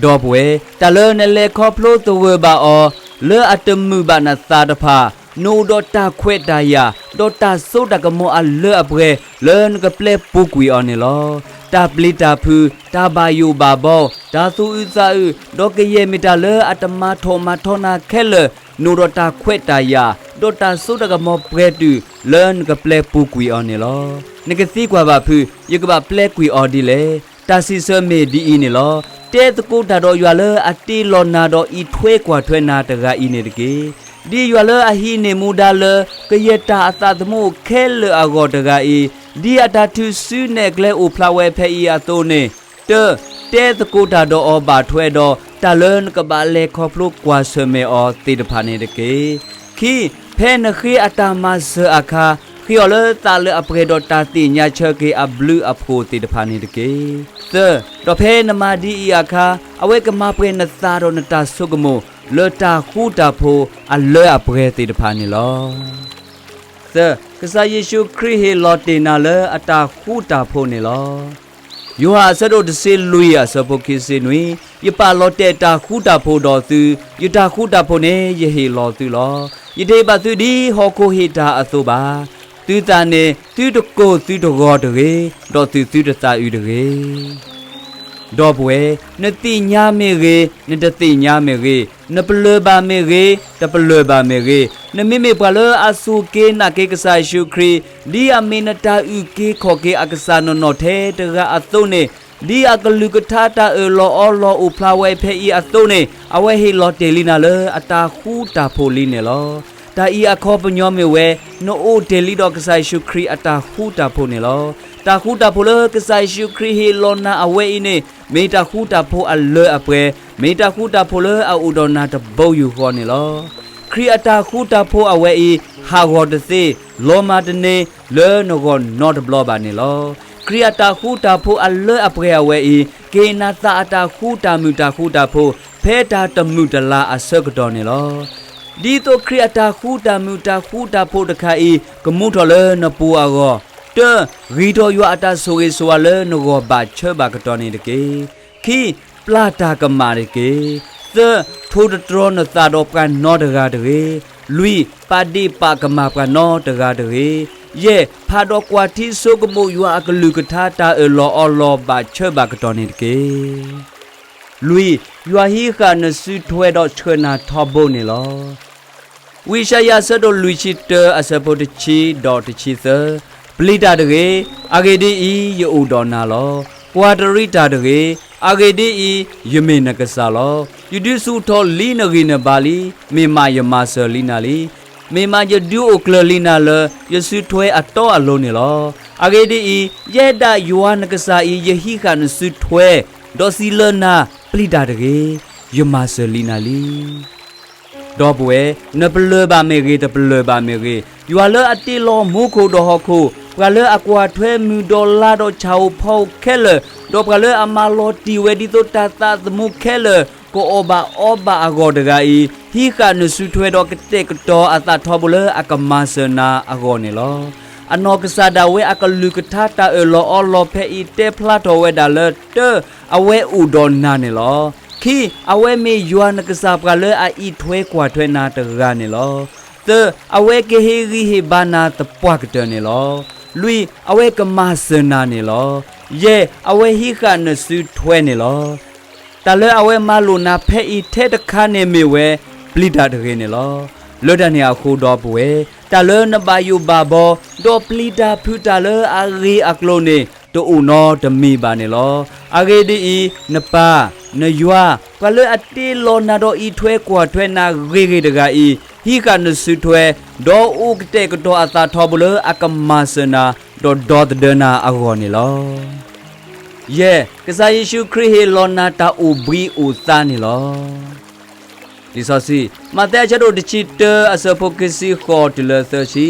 ၤ. ဒီပုၢ်ဝဲၢ်, တၢ်လၢနလဲၤခီဖျိသဂၢၢ်ဘၣ်အီၤ, လၢအတမုာ်ဘၣ်နသးတဖၣ်, နအိၣ်ဒီးတၢ်ခွဲးတၢ်ယာ်, ဒီးတၢ်စိတၢ်ကမီၤအလၢအပှဲၤ, လၢနကပျဲပူၤကွံာ်အီၤန့ၣ်လီၤ. တၢ်ပျံၤတၢ်ဖုး, တၢ်ဘၣ်ယိၣ်ဘၣ်ဘီ, တၢ်သူၣ်အုးသးအုး, ဒီးကယဲၢ်မ့ၢ်တၢ်လၢအတမၤထီၣ်မၤထီနၤခဲလၢာ်, နအိၣ်ဒီးတၢ်ခွဲးတၢ်ယာ်, ဒီးတၢ်စိတၢ်ကမီၤပှဲၤတုာ်, လၢနကပျဲပူၤကွံာ်အီၤန့ၣ်လီၤ. နကသံကွၢ်ဘၣ်ဖုး, ယကဘၣ်ပျဲကွံာ်အီၤဒ်လဲၣ်. တၢ်စံးဆၢမ့ၢ်ဒ်အံၤန့ၣ်လီၤ. တဲသကိးတၢ်ဒီးယွၤလၢအတ့လီၤနၤဒီးအံးထွဲကွၢ်ထွဲနၤတဂၤအံၤန့ၣ်တက့ၢ်. ဒ်ယွၤလၢအဟံးန့ၢ်မူဒါလၢ ကယဲၢ်တၢ်အသးသမူအိၣ်ခဲလၢာ်အဂီၢ်တဂၤအံၤ, ဒ်အတၢ်ထုးစုနဲၣ်ကျဲအိၣ်ဖျါဝဲဖဲအံၤအသိးန့ၣ်, တၢ, တဲသကိးတၢ်ဒီးအီၤဘၣ်ထွဲဒီး တၢ်လၢနကဘၣ်လဲၤခီဖျိကွၢ်ဆၢၣ်မဲာ်အီၤသ့ၣ်တဖၣ်န့ၣ်တက့ၢ်. ခံ, ဖဲနဃ့အတၢ်မၤစၢၤအခါ, ဃ့အီၤလၢသးလၢအပှဲၤဒီးတၢ်သ့ၣ်ညါဆၢက့ၤအဘျုးအဖှိၣ်သ့ၣ်တဖၣ်န့ၣ်တက့ၢ်. သၢ, ဒီးဖဲနမၤဒ်အံၤအခါ, အဝဲကမၤပှဲၤနသးဒီးနတၢ်ဆိကမိၣ်လၢတၢ်ဃူတၢ်ဖိးအလၢအပှဲၤသ့ၣ်တဖၣ်န့ၣ်လီၤ. သၢ, ကစၢ်ယ့ၣ်ၡူးခရံာ်ဟ့ၣ်လီၤတ့ၢ်နၤလၢအတၢ်ဃူတၢ်ဖိးန့ၣ်လီၤ. ယိၤဟၣ်အဆၢဒိၣ်တဆံလွံၢ်အဆၢဖိခံဆံနွံ, ယပာ်လီၤတဲာ်တၢ်ဃူတၢ်ဖိးဒီးသု, ယတၢ်ဃူတၢ်ဖိးန့ၣ်ယဟ့ၣ်လီၤသုလီၤ. ယတဟ့ၣ်ဘၣ်သုဒ်ဟီၣ်ခိၣ်ဟ့ၣ်တၢ်အသိးဘၣ်. သုသးန့ၣ်သုတကိၢ်သုတဂီၤတဂ့ၤ, ဒီးသုသုတသးအုးတဂ့ၤ. ဒီပုၢ်ဝဲၢ်, နသ့ၣ်ညါမ့ၢ်ဂ့ၤ, နတသ့ၣ်ညါမ့ၢ်ဂ့ၤ, နပလၢၢ်ဘၣ်မ့ၢ်ဂ့ၤ, တပလၢၢ်ဘၣ်မ့ၢ်ဂ့ၤ, နမ့မ့ၢ်ပှၤလၢအစူၢ်က့ၤနာ်က့ၤကစၢ်ယ့ၣ်ၡူးခရံာ်, ဒ်အမ့ၢ်နတၢ်အုၣ်က့ၤခီၣ်က့ၤအကစၢ်နီၢ်နီၢ်ထဲတဂၤအသိးန့ၣ်, ဒ်အကလုၢ်ကထါတၢ်အၢၣ်လီၤအီလီၤအိၣ်ဖျါဝဲဖဲအံၤအသိးန့ၣ်, အဝဲဟ့ၣ်လီၤတဲာ်လံနၤလၢအတၢ်ဃူတၢ်ဖိးလံန့ၣ်လီၤ. တၢ်အံၤအခီပညီမ့ၢ်ဝဲ, နအိၣ်တ့ၢ်လံဒီးကစၢ်ယ့ၣ်ၡူးခရံာ်အတၢ်ဃူတၢ်ဖိးန့ၣ်လီၤ. တၢ်ဃူတၢ်ဖိးလၢကစၢ်ယ့ၣ်ၡူးခရံာ်ဟ့ၣ်လီၤနၤအဝဲအံၤန့ၣ်, မ့ၢ်တၢ်ဃူတၢ်ဖိးအလၢအပှဲၤ, မ့ၢ်တၢ်ဃူတၢ်ဖိးလၢအအိၣ်ဒီးနၤတဘိယူၢ်ဃီန့ၣ်လီၤ. ခရံာ်အတၢ်ဃူတၢ်ဖိးအဝဲအံၤ, ဟးဂီၤတသ့, လီၤမၢ်တန့ၢ်လၢနဂီၢ်နီတဘျီဘၣ်န့ၣ်လီၤ. ခရံာ်အတၢ်ဃူတၢ်ဖိးအလၢအပှဲၤအဝဲအံၤ, ကဟ့ၣ်နၤသးအတၢ်ဃူတၢ်မုာ်တၢ်ဃူတၢ်ဖိး, ဖဲတၢ်တမုာ်တလၤအဆၢကတီၢ်န့ၣ်လီၤ. ဒ်သိးခရံာ်အတၢ်ဃူတၢ်မုာ်တၢ်ဃူတၢ်ဖိးတခါအံၤ, ကမူထီၣ်လၢနပူၤအဂီၢ်, တၢ, ဂံၢ်ထီၣ်ယွၤအတၢ်ဆိၣ်ဂ့ၤဆိၣ်ဝါလၢနဂီၢ်ဘၣ်ဆၢဘၣ်ကတီၢ်န့ၣ်တက့ၢ်. ခံ, ပျၢ်တၢ်ကမၣ်တက့ၢ်. သၢ, ထိၣ်တတြီၤနသးဒီးပှၤနီတဂၤတဂ့ၤ. လွံၢ်, ပာ်ဒ့ၣ်ပာ်ကမၣ်ပှၤနီတဂၤတဂ့ၤ. ယဲၢ်, ဖးဒီးကွၢ်ထံဆိကမိၣ်ယွၤအကလုၢ်ကထါတၢ်အၢၣ်လီၤအီလီၤဘၣ်ဆၢဘၣ်ကတီၢ်န့ၣ်တက့ၢ်. လွံၢ်, ယွၤဟံးဃာ်နစုထွဲဒီးဆှၢနၤထီဘိန့ၣ်လီၤ. ဝံယၡါယၤအဆၢဒိၣ်လွံၢ်ဆံတၢ အဆၢဖိတဆံဒီးတဆံသၢ, ပျံၤတၢ်တဂ့ၤ, အဂ့ၢ်ဒ်အံၤ, ယအိၣ်ဒီးနၤလီၤ. ကွၢ်တရံးတၢ်တဂ့ၤ, အဂ့ၢ်ဒ်အံၤ, ယမ့ၢ်နကစၢ်လီၤ. ယဒုးဆူၣ်ထီၣ်လံနဂံၢ်နဘါလံ, မ့ၢ်မးယမၤစၢၤလံနၤလံ. မ့ၢ်မးယဒုးအိၣ်ကျၢၤလံနၤလၢ ယစုထွဲအတီအလိၤန့ၣ်လီၤ. အဂ့ၢ်ဒ်အံၤ, ယဲဒၣ်ယွၤနကစၢ်အံၤ ယဟံးဃာ်နစုထွဲ, ဒီးစံးလၢနၤ, ပျံၤတၢ်တဂ့ၤ, ယမၤစၢၤလံနၤလံ. ဒီပုၢ်ဝဲၢ်, နပလၢၢ်ဘၣ်မ့ၢ်ဂ့ၤ, တပလၢၢ်ဘၣ်မ့ၢ်ဂ့ၤ, ယွၤလၢအတ့လီၤမူခိၣ်ဒီးဟီၣ်ခိၣ်, ပှၤလၢအကွၢ်ထွဲမုၢ်ဒီးလါဒီးဆၣ်ဧိၤဖီဧိၤခဲလၢာ်, ဒီးပှၤလၢအမၤလီၤတံၢ်ဝဲဒ်သိးတၢ်သးသမူခဲလၢာ်, ကအီၣ်ဘၣ်အီဘၣ်အဂီၢ်တဂၤအံၤ, ဟံးဃာ်နစုထွဲဒီးကတဲာ်ကတီၤအသးထီဘိလၢအကမၤစၢၤနၤအဂီၢ်န့ၣ်လီၤ. အနီၢ်ကစၢ်ဒၣ်ဝဲအကလုၢ်ကထါတၢ်အၢၣ်လီၤအီလီၤဖဲအံၤ တဲဖျါထီၣ်ဝဲဒၣ်လၢ တၢ, အဝဲအိၣ်ဒီးနၤန့ၣ်လီၤ. ခံ, အဝဲမ့ၢ်ယွၤနကစၢ်ပှၤလၢအအံးထွဲကွၢ်ထွဲနၤတဂၤန့ၣ်လီၤ. သၢ, အဝဲကဟ့ၣ်ဂံၢ်ဟ့ၣ်ဘါနၤသပှၢ်ကတၢၢ်န့ၣ်လီၤ. လွံၢ်, အဝဲကမၤစၢၤနၤန့ၣ်လီၤ. ယဲၢ်, အဝဲဟံးဃာ်နစုထွဲန့ၣ်လီၤ. တၢ်လၢအဝဲမၤလိာ်နၤဖဲအံၤထဲတခါန့ၣ်မ့ၢ်ဝဲ, ပျံၤတၢ်တဂ့ၤန့ၣ်လီၤ. လၢတၢ်န့ၣ်အဃိဒီပုၢ်ဝဲၢ်, တၢ်လၢနဘၣ်ယိၣ်ဘၣ်ဘီ, ဒီးပျံၤတၢ်ဖုးတၢ်လၢအဂ့ၢ်အကျိၤန့ၣ် တအိၣ်နီတမံၤဘၣ်န့ၣ်လီၤ. အဂ့ၢ်ဒ်အံၤ, နပၢ်, နယွၤ, ပှၤလၢအတ့လီၤနၤဒီးအံးထွဲကွၢ်ထွဲနၤဂ့ၤဂ့ၤတဂၤအံၤ, ဟံးဃာ်နစုထွဲ, ဒီးအိၣ်ကတဲာ်ကတီၤအသးထီဘိလၢအကမၤစၢၤနၤ, ဒီးဒီသဒၢနၤအဂီၢ်န့ၣ်လီၤ. ယဲၢ်, ကစၢ်ယ့ၣ်ၡူးခရံာ်ဟ့ၣ်လီၤနၤတၢ်အိၣ်ဘှံးအိၣ်သါန့ၣ်လီၤ. လံာ်စီဆှံ, မးသဲအဆၢဒိၣ်တဆံတၢ အဆၢဖိခံဆံဃိးတုၤလၢသၢဆံ,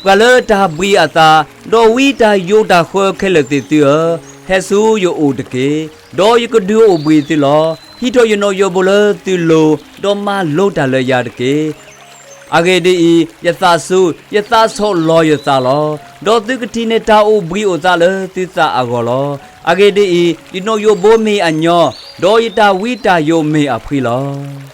ပှၤလၢတၢ်ဘှံးအသး, ဒီးဝံတၢ်ယိးတၢ်ဃၢခဲလၢာ်သ့ၣ်သုဧၢ, ဟဲဆူယအိၣ်တက့ၢ်. ဒီးယကဒုးအိၣ်ဘှံးသုလီၤ. ဟံးထီၣ်ယနီၣ်ယိးဘိလၢသုလိၤ, ဒီးမၤလိတၢ်လၢယၤတက့ၢ်. အဂ့ၢ်ဒ်အံၤ, ယသးစူၤ, ယသးဆီၣ်လီၤယသးလီၤ. ဒီးသုကထံၣ်န့ၢ်တၢ်အိၣ်ဘှံးအိၣ်သါလၢသုသးအဂီၢ်လီၤ. အဂ့ၢ်ဒ်အံၤ, ယနီၣ်ယိးဘိမ့ၢ်အညီ, ဒီးယတၢ်ဝံတၢ်ယိးမ့ၢ်အဖှံလီၤ.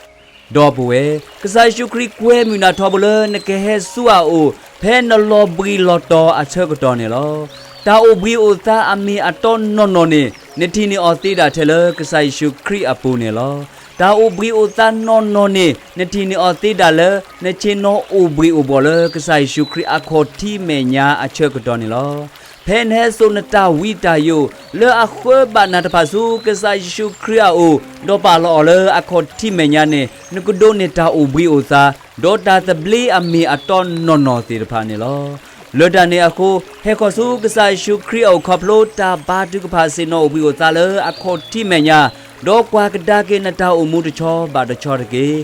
ဒီပုၢ်ဝဲၢ်, ကစၢ်ယ့ၣ်ၡူးခရံာ်ကွဲမုာ်နၤထီဘိလၢနကဟဲဆူအအိၣ်, ဖဲနလီၤဘှံးလီၤတီၤအဆၢကတီၢ်န့ၣ်လီၤ. တၢ်အိၣ်ဘှံးအိၣ်သါအမ့ၢ်အတီနီၢ်နီၢ်န့ၣ်, နထံၣ်န့ၢ်အီၤသ့ဒၣ်ထဲလၢကစၢ်ယ့ၣ်ၡူးခရံာ်အပူၤန့ၣ်လီၤ. တၢ်အိၣ်ဘှံးအိၣ်သါနီၢ်နီၢ်န့ၣ်, နထံၣ်န့ၢ်အီၤသ့ဒၣ်လၢ နဆ့ၣ်နီၤအိၣ်ဘှံးအိၣ်ဘှီၣ်လၢကစၢ်ယ့ၣ်ၡူးခရံာ်အခီၣ်ထံးမဲာ်ညါအဆၢကတီၢ်န့ၣ်လီၤ. ဖဲနဟဲစိာ်နတၢ်ဝံတၢ်ယိး, လၢအဃၢဘၣ်နၤတဖၣ်ဆူကစၢ်ယ့ၣ်ၡူးခရံာ်အအိၣ်, ဒီးပာ်လီၤအီၤလၢအခီၣ်ထံးမဲာ်ညါန့ၣ်, နကဒိးန့ၢ်တၢ်အိၣ်ဘှံးအိၣ်သါ, ဒီးတၢ်သဘျ့အမ့ၢ်အတီနီၢ်နီၢ်သ့ၣ်တဖၣ်န့ၣ်လီၤ. လၢတၢ်န့ၣ်အဃိ, ဟဲဃီၤဆူကစၢ်ယ့ၣ်ၡူးခရံာ်အအိၣ် ခီဖျိတၢ်ဘါထုကဖၣ်ဆ့ၣ်နီၤအိၣ်ဘှံးအိၣ်သါလၢအခီၣ်ထံးမဲာ်ညါ, ဒီးကွၢ်ကဒါက့ၤနတၢ်အိၣ်မူတဆီဘၣ်တဆီတက့ၢ်.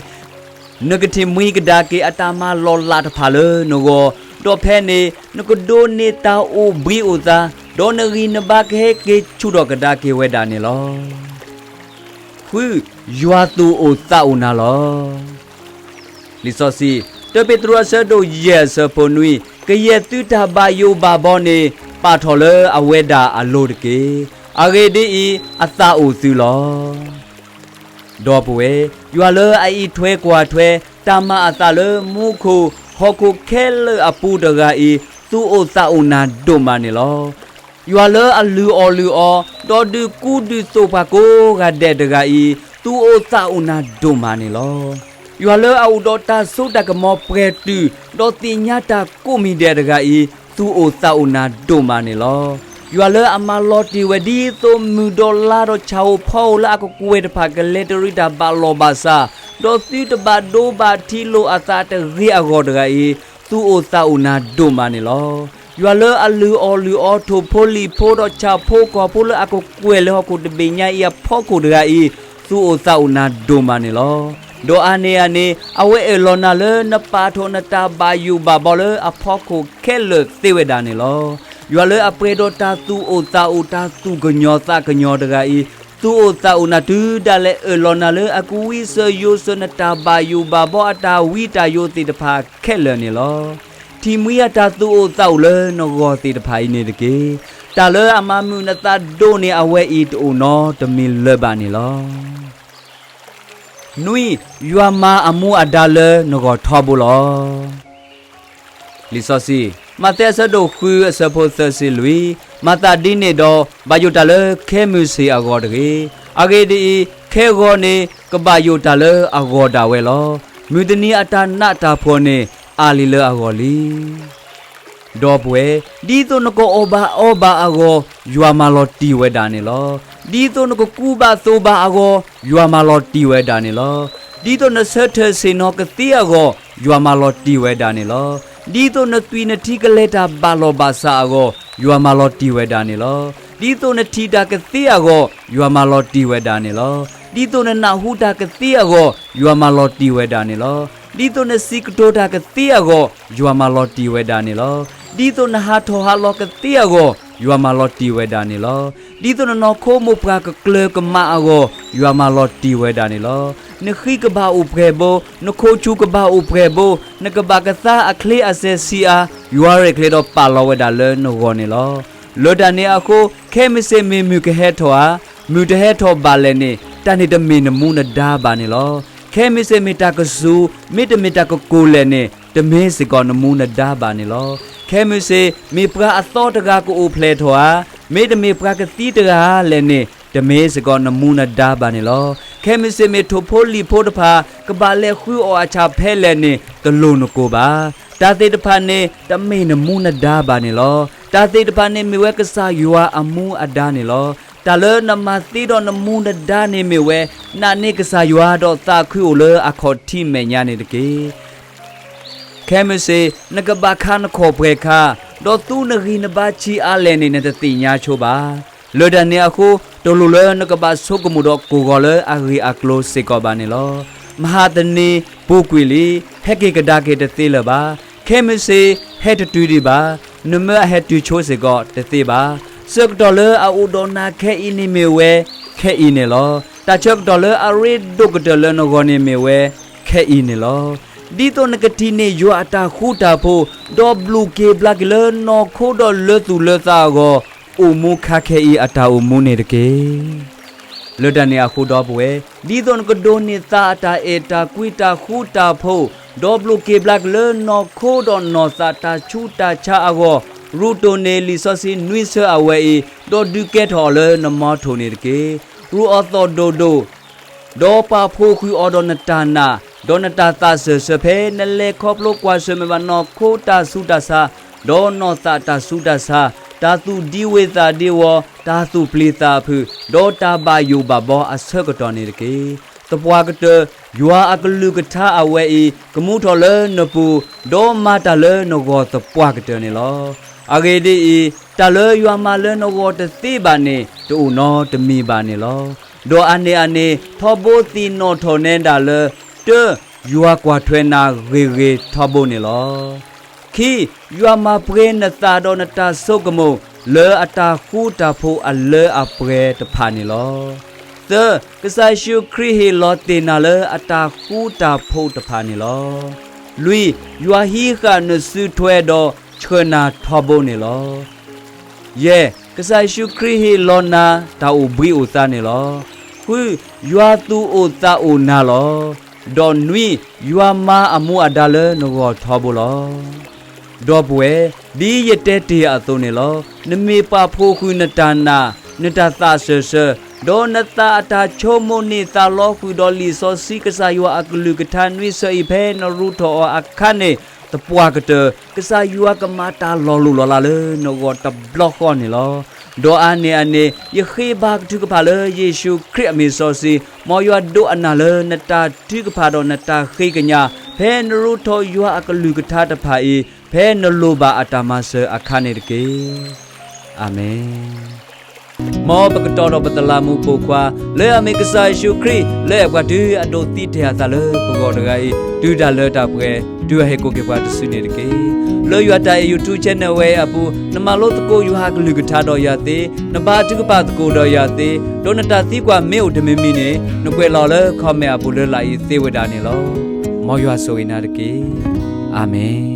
နကထံၣ်မှံကဒါက့ၤအတၢ်မၤလီၤလးတဖၣ်လၢနဂီၢ်, ဒီးဖဲန့ၣ် နကဒိးန့ၢ်တၢ်အိၣ်ဘှံးအိၣ်သါ, ဒီးနဂံၢ်နဘါကဟဲက့ၤဆူၣ်ထီၣ်ကဒါက့ၤဝဲဒၣ်န့ၣ်လီၤ. ဃု, ယွၤသူၣ်အိၣ်သးအိၣ်နၤလီၤ. လံာ်စီဆှံ, တၢပ့းတရူးအဆၢဒိၣ်ယဲၢ်အဆၢဖိနွံ, ကယဲၢ်သုတၢ်ဘၣ်ယိၣ်ဘၣ်ဘီန့ၣ် ပာ်ထီၣ်လၢအဝဲဒၣ်အလိၤတက့ၢ်. အဂ့ၢ်ဒ်အံၤ, အသးအိၣ်သုလီၤ. ဒီပုၢ်ဝဲၢ်, ယွၤလၢအအံးထွဲကွၢ်ထွဲ တၢ်မၤအသးလၢမူခိၣ် ဟီၣ်ခိၣ်ခဲလၢာ်အပူၤတဂၤအံၤ သူၣ်အိၣ်သးအိၣ်နၤဒိၣ်မးန့ၣ်လီၤ. ယွၤလၢအလုၢ်အီၣ်လုၢ်အီ ဒီးဒုးကူဒုးသိးပှၤကိးဂၤဒဲးတဂၤအံၤ သူၣ်အိၣ်သးအိၣ်နၤဒိၣ်မးန့ၣ်လီၤ. ယွၤလၢအအိၣ်ဒီးတၢ်စိတၢ်ကမီၤပှဲၤတုာ် ဒီးသ့ၣ်ညါတၢ်ကိးမံၤဒဲးတဂၤအံၤ သူၣ်အိၣ်သးအိၣ်နၤဒိၣ်မးန့ၣ်လီၤ. ယွၤလၢအမၤလီၤတံၢ်ဝဲဒ်သိးမုၢ်ဒီးလါဒီးဆၣ်ဧိၤဖီဧိၤလၢအကကွဲၢ်တဖၣ်ကလဲၤတရံးတၢ်ဘၣ်လီၢ်ဘၣ်စး, ဒီးသုတဘၣ်ဒိဘၣ်ထံးလိာ်အသးတဂ့ၤအဂီၢ်တဂၤအံၤ သူၣ်အိၣ်သးအိၣ်နၤဒိၣ်မးန့ၣ်လီၤ. ယွၤလၢအလုၢ်အီၣ်လုၢ်အီထိၣ်ဖိလံာ်ဖိဒီးဆၣ်ဖိကီၢ်ဖိလၢအကကွဲၢ်လၢဟီၣ်ခိၣ်တဘ့ၣ်ညါအံၤအဖီခိၣ်တဂၤအံၤ သူၣ်အိၣ်သးအိၣ်နၤဒိၣ်မးန့ၣ်လီၤ. ဒီးအါန့ၢ်အန့ၣ် အဝဲအၢၣ်လီၤနၤလၢနပာ်ထီၣ်နတၢ်ဘၣ်ယိၣ်ဘၣ်ဘီလၢအဖီခိၣ်ခဲလၢာ်သ့ဝဲဒၣ်န့ၣ်လီၤ. ယွၤလၢအပှဲၤဒီးတၢ်သူၣ်အိၣ်သးအိၣ်တၢ်သူၣ်ကညီၤသးကညီၤတဂၤအံၤ သူၣ်အိၣ်သးအိၣ်နၤတုၤဒၣ်လဲာ်အၢၣ်လီၤနၤလၢအကဝံစိာ်ယိးစိာ်နတၢ်ဘၣ်ယိၣ်ဘၣ်ဘီအတၢ်ဝံတၢ်ယိးသ့ၣ်တဖၣ်ခဲလၢာ်န့ၣ်လီၤ. ထံၣ်မှံအတၢ်သူၣ်အိၣ်သးအိၣ်လၢနဂီၢ်သ့ၣ်တဖၣ်အံၤန့ၣ်တက့ၢ်. တၢ်လၢအမၤမုာ်နသးဒိၣ်န့ၢ်အဝဲအံၤတအိၣ်နီတမံၤလၢၤဘၣ်န့ၣ်လီၤ. နွံ, ယွၤမၤအမူအဒါလၢနဂီၢ်ထီဘိလီၤ. လံာ်စီဆှံ, မးသဲအဆၢဒိၣ်ဃုအဆၢဖိသၢဆံလွံၢ်, မၤသးဒ်န့ၣ်ဒီး ဘၣ်ယိၣ်တၢ်လၢခဲမုၢ်ဆ့ၣ်အဂီၢ်တဂ့ၤ. အဂ့ၢ်ဒ်အံၤ, ခဲဂီၤန့ၣ် ကဘၣ်ယိၣ်တၢ်လၢအဂီၢ်ဒၣ်ဝဲလီၤ. မုၢ်တနံၤအတၢ်နးတၢ်ဖှီၣ်န့ၣ် အါလံလၢအဂီၢ်လံ. ဒီပုၢ်ဝဲၢ်, ဒ်သိးနကအီၣ်ဘၣ်အီဘၣ်အဂီၢ်, ယွၤမၤလီၤတံၢ်ဝဲဒၣ်န့ၣ်လီၤ. ဒ်သိးနကကူဘၣ်သိးဘၣ်အဂီၢ်, ယွၤမၤလီၤတံၢ်ဝဲဒၣ်န့ၣ်လီၤ. ဒ်သိးနဆၢထၢၣ်ဆ့ၣ်နီၤကသ့အဂီၢ်, ယွၤမၤလီၤတံၢ်ဝဲဒၣ်န့ၣ်လီၤ. ဒ်သိးနသွံၣ်နထံကလဲၤတၢ်ဘၣ်လီၢ်ဘၣ်စးအဂီၢ်, ယွၤမၤလီၤတံၢ်ဝဲဒၣ်န့ၣ်လီၤ. ဒ်သိးနထံၣ်တၢ်ကသ့အဂီၢ်, ယွၤမၤလီၤတံၢ်ဝဲဒၣ်န့ၣ်လီၤ. ဒ်သိးနနၢ်ဟူတၢ်ကသ့အဂီၢ်, ယွၤမၤလီၤတံၢ်ဝဲဒၣ်န့ၣ်လီၤ. ဒ်သိးနစံးကတိၤတၢ်ကသ့အဂီၢ်, ယွၤမၤလီၤတံၢ်ဝဲဒၣ်န့ၣ်လီၤ. ဒ်သိးနဟးထီၣ်ဟးလီၤကသ့အဂီၢ်, ယွၤမၤလီၤတံၢ်ဝဲဒၣ်န့ၣ်လီၤ. ဒ်သိးနနီၢ်ခိမိၢ်ပှၢ်ကကျၢၤကမးအဂီၢ်, ယွၤမၤလီၤတံၢ်ဝဲဒၣ်န့ၣ်လီၤ. နဃံကဘၣ်အိၣ်ပှဲၤဘိ, နခိၣ်ဆူၣ်ကဘၣ်အိၣ်ပှဲၤဘိ, နကဘၣ်ကသါအချ့အစဲးဆံးအါ, ယွၤရဲၣ်ကျဲၤဒီးပာ်လီၤဝဲဒၣ်လၢနဂီၢ်န့ၣ်လီၤ. လၢတၢ်န့ၣ်အဃိ, ခဲမုၢ်ဆ့ၣ်မ့ၢ်မုၢ်ကဟဲထီၣ်ဧါ, မုၢ်တဟဲထီၣ်ဘၣ်လဲၣ်န့ၣ်, တၢ်န့ၣ်တမ့ၢ်နမူနဒါဘၣ်န့ၣ်လီၤ. ခဲမုၢ်ဆ့ၣ်မ့ၢ်တၢ်ကစူၤ, မ့တမ့ၢ်တၢ်ကကိၢ်လဲၣ်န့ၣ်, တမ့ၢ်စ့ၢ်ကီးနမူနဒါဘၣ်န့ၣ်လီၤ. ခဲမုၢ်ဆ့ၣ်မ့ၢ်ပှၤအသီတဂၤကအိၣ်ဖျဲၣ်ထီၣ်ဧါ, မ့တမ့ၢ်ပှၤကသံတဂၤဧါလဲၣ်န့ၣ်, တမ့ၢ်စ့ၢ်ကီးနမူနဒါဘၣ်န့ၣ်လီၤ. ခဲမုၢ်ဆ့ၣ်မ့ၢ်ထိၣ်ဖိလံၣ်ဖိတဖၣ် ကဘၣ်လဲၤဃုအီၣ်အဆၣ်ဖဲလဲၣ်န့ၣ် တလိၣ်နကိၢ်ဘၣ်. တၢ်သ့ၣ်တဖၣ်န့ၣ် တမ့ၢ်နမူနဒါဘၣ်န့ၣ်လီၤ. တၢ်သ့ၣ်တဖၣ်န့ၣ်မ့ၢ်ဝဲကစၢ်ယွၤအမူအဒါန့ၣ်လီၤ. တၢ်လၢနမၤသ့ဒီးနမူနဒါန့ၣ်မ့ၢ်ဝဲ, နာ်န့ၢ်ကစၢ်ယွၤဒီးသးခုအိၣ်လၢအခီၣ်ထံးမဲာ်ညါန့ၣ်တက့ၢ်. ခဲမုၢ်ဆ့ၣ် နကဘၣ်ခါနခီၣ်ပှဲၤခါ, ဒီးသူနဂံၢ်နဘါဆံးအါလဲၣ်န့ၣ် နတသ့ၣ်ညါဆိဘၣ်. လၢတၢ်န့ၣ်အဃိ, တလိၣ်လၢနကဘၣ်ဆိကမိၣ်ဒီးကိၢ်ဂီၤလၢအဂ့ၢ်အကျိၤစ့ၢ်ကီးဘၣ်န့ၣ်လီၤ. မဟါတနံၤပူၤကွံာ်လံ, ဟဲက့ၤကဒါက့ၤတသ့လၢၤဘၣ်. ခဲမုၢ်ဆ့ၣ်ဟဲတတုၤဒံးဘၣ်. နမၢအဟဲတုၤဆိစ့ၢ်ကီးတသ့ဘၣ်. ဆၢကတီၢ်လၢအအိၣ်ဒီးနၤခဲအံၤန့ၣ်မ့ၢ်ဝဲခဲအံၤန့ၣ်လီၤ. တၢ်ဆၢကတီၢ်လၢအရ့ဒိၣ်ကတၢၢ်လၢနဂီၢ်န့ၣ်မ့ၢ်ဝဲခဲအံၤန့ၣ်လီၤ. ဒ်သိးနကထံၣ်န့ၢ်ယွၤအတၢ်ဃူတၢ်ဖိး, ဒီးဘျုးက့ၤဘျါက့ၤလၢနီၢ်ခိဒီးလၢသူၣ်လၢသးအဂီၢ်, အိၣ်မူခါခဲအံၤအတၢ်အိၣ်မူန့ၣ်တက့ၢ်. လၢတၢ်န့ၣ်အဃိဒီပုၢ်ဝဲၢ်, ဒ်သိးနကဒိးန့ၢ်သးအတၢ်အဲၣ်တၢ်ကွံတၢ်ဃူတၢ်ဖိး, ဒီးဘျုးက့ၤဘျါက့ၤလၢနီၢ်ခိဒီးနီၢ်သးတၢ်ဆူးတၢ်ဆါအဂီၢ်, ရူတိၢ်န့ၢ်လံာ်စီဆှံနွံဆၢအဝဲအံၤ, ဒီးဒုးကဲထီၣ်အီၤလၢနမီထိၣ်န့ၣ်တက့ၢ်. ရူအီၤသီၣ်ဒိၣ်ဒိၣ် ဒီးပာ်ဖှိၣ်ဃုာ်အီၤဒီးနတၢ်နာ်, ဒီးနတၢ်သးစၢၢ်ဆၢဖဲ နလဲၤခီဖျိကွၢ်ဆၢၣ်မဲာ်ဘၣ်နီၢ်ခိတၢ်ဆူးတၢ်ဆါ, ဒီးနီၢ်သးတၢ်ဆူးတၢ်ဆါ, တၢ်သူၣ်ဒံဝ့ၤသးဒံဝီၤ, တၢ်သူၣ်ပျံၤသးဖုး, ဒီးတၢ်ဘၣ်ယိၣ်ဘၣ်ဘီအဆၢကတီၢ်န့ၣ်တက့ၢ်. သပှၢ်ကတၢၢ်, ယွၤအကလုၢ်ကထါအဝဲအံၤ ကမူထီၣ်လၢနပူၤ, ဒီးမၤတၢ်လၢနဂီၢ်သပှၢ်ကတၢၢ်န့ၣ်လီၤ. အဂ့ၢ်ဒ်အံၤ, တၢ်လၢယွၤမၤလၢနဂီၢ်တသ့ဘၣ်န့ၣ် တအိၣ်နီတမံၤဘၣ်န့ၣ်လီၤ. ဒီးအါန့ၢ်အန့ၣ်, ထီဘိသ့ၣ်နီၣ်ထီၣ်နဲဒၣ်လၢ တၢ်, ယွၤကွၢ်ထွဲနၤဂ့ၤဂ့ၤထီဘိန့ၣ်လီၤ. ခံ, ယွၤမၤပှဲၤနသးဒီးနတၢ်ဆိကမိၣ် လၢအတၢ်ဃူတၢ်ဖိးအလၢအပှဲၤတဖၣ်န့ၣ်လီၤ. သၢ, ကစၢ်ယ့ၣ်ၡူးခရံာ်ဟ့ၣ်လီၤတ့ၢ်နၤလၢအတၢ်ဃူတၢ်ဖိးတဖၣ်န့ၣ်လီၤ. လွံၢ်, ယွၤဟံးဃာ်နစုထွဲဒီးဆှၢနၤထီဘိန့ၣ်လီၤ. ယဲၢ်, ကစၢ်ယ့ၣ်ၡူးခရံာ်ဟ့ၣ်လီၤနၤတၢ်အိၣ်ဘှံးအိၣ်သါန့ၣ်လီၤ. ဃု, ယွၤသူၣ်အိၣ်သးအိၣ်နၤလီၤ. ဒီးနွံ, ယွၤမၤအမူအဒါလၢနဂီၢ်ထီဘိလီၤ. ဒီပုၢ်ဝဲၢ်, ဒ်ယတဲတ့ၢ်အသိးန့ၣ်လီၤ. နမ့ၢ်ပာ်ဖှိၣ်ဃုာ်နတၢ်နာ်, နတၢ်သးစၢၢ်ဆၢ, ဒီးနသးအတၢ်ဆိကမိၣ်န့ၢ်သးလီဃုာ်ဒီးလံာ်စီဆှံကစၢ်ယွၤအကလုၢ်ကထါနွံဆၢအံၤ ဖဲနရူးထီၣ်အီၤအခါန့ၣ် သပှၢ်ကတၢၢ် ကစၢ်ယွၤကမၤတၢ်လီၤလိၢ်လီၤလးလၢနဂီၢ်တဘျီဃီန့ၣ်လီၤ. ဒီးအါန့ၢ်အန့ၣ် ယဃ့ဘါကထုကဖၣ်လၢယ့ၣ်ၡူးခရံာ်အမံၤစီဆှံ, မ်ယွၤဒိးအနၢ်လၢနတၢ်ထုကဖၣ်ဒီးနတၢ်ဃ့ကညး, ဖဲနရူးထီၣ်ယွၤအကလုၢ်ကထါတဖၣ်အံၤ, ဖဲနလိၣ်ဘၣ်အတၢ်မၤစၢၤအခါန့ၣ်တက့ၢ်. အၤမ့ၣ်. မ်ပကတီၤဒီးပသလးမူးပိာ်ခွါ, လၢအမ့ၢ်ကစၢ်ယ့ၣ်ၡူးခရံာ် လၢအဲၣ်ပှၤတုၤအဒိးသံတ့ၢ်အသးလၢပဂီၢ်တဂၤအံၤ, တုၤဒၣ်လၢတၢ်ပှဲၤ, တုၤအဟဲကိးက့ၤပှၤတစုန့ၣ်တက့ၢ်. လၢယွၤတၢ်အဲၣ် YouTube channel ဝဲအံၤအပူၤ, နမၤလိသကိးယွၤအကလုၢ်ကထါဒီးယၤသ့, နဘါထုကဖၣ်သကိးဒီးယၤသ့, ဒီးနတၢ်သံကွၢ်မ့ၢ်အိၣ်တမံၤမံၤန့ၣ်, နကွဲးလီၤလၢ comment အပူၤလၢလာ်အံၤသ့ဝဲဒၣ်န့ၣ်လီၤ. မ်ယွၤဆိၣ်ဂ့ၤနၤတက့ၢ်. အၤမ့ၣ်.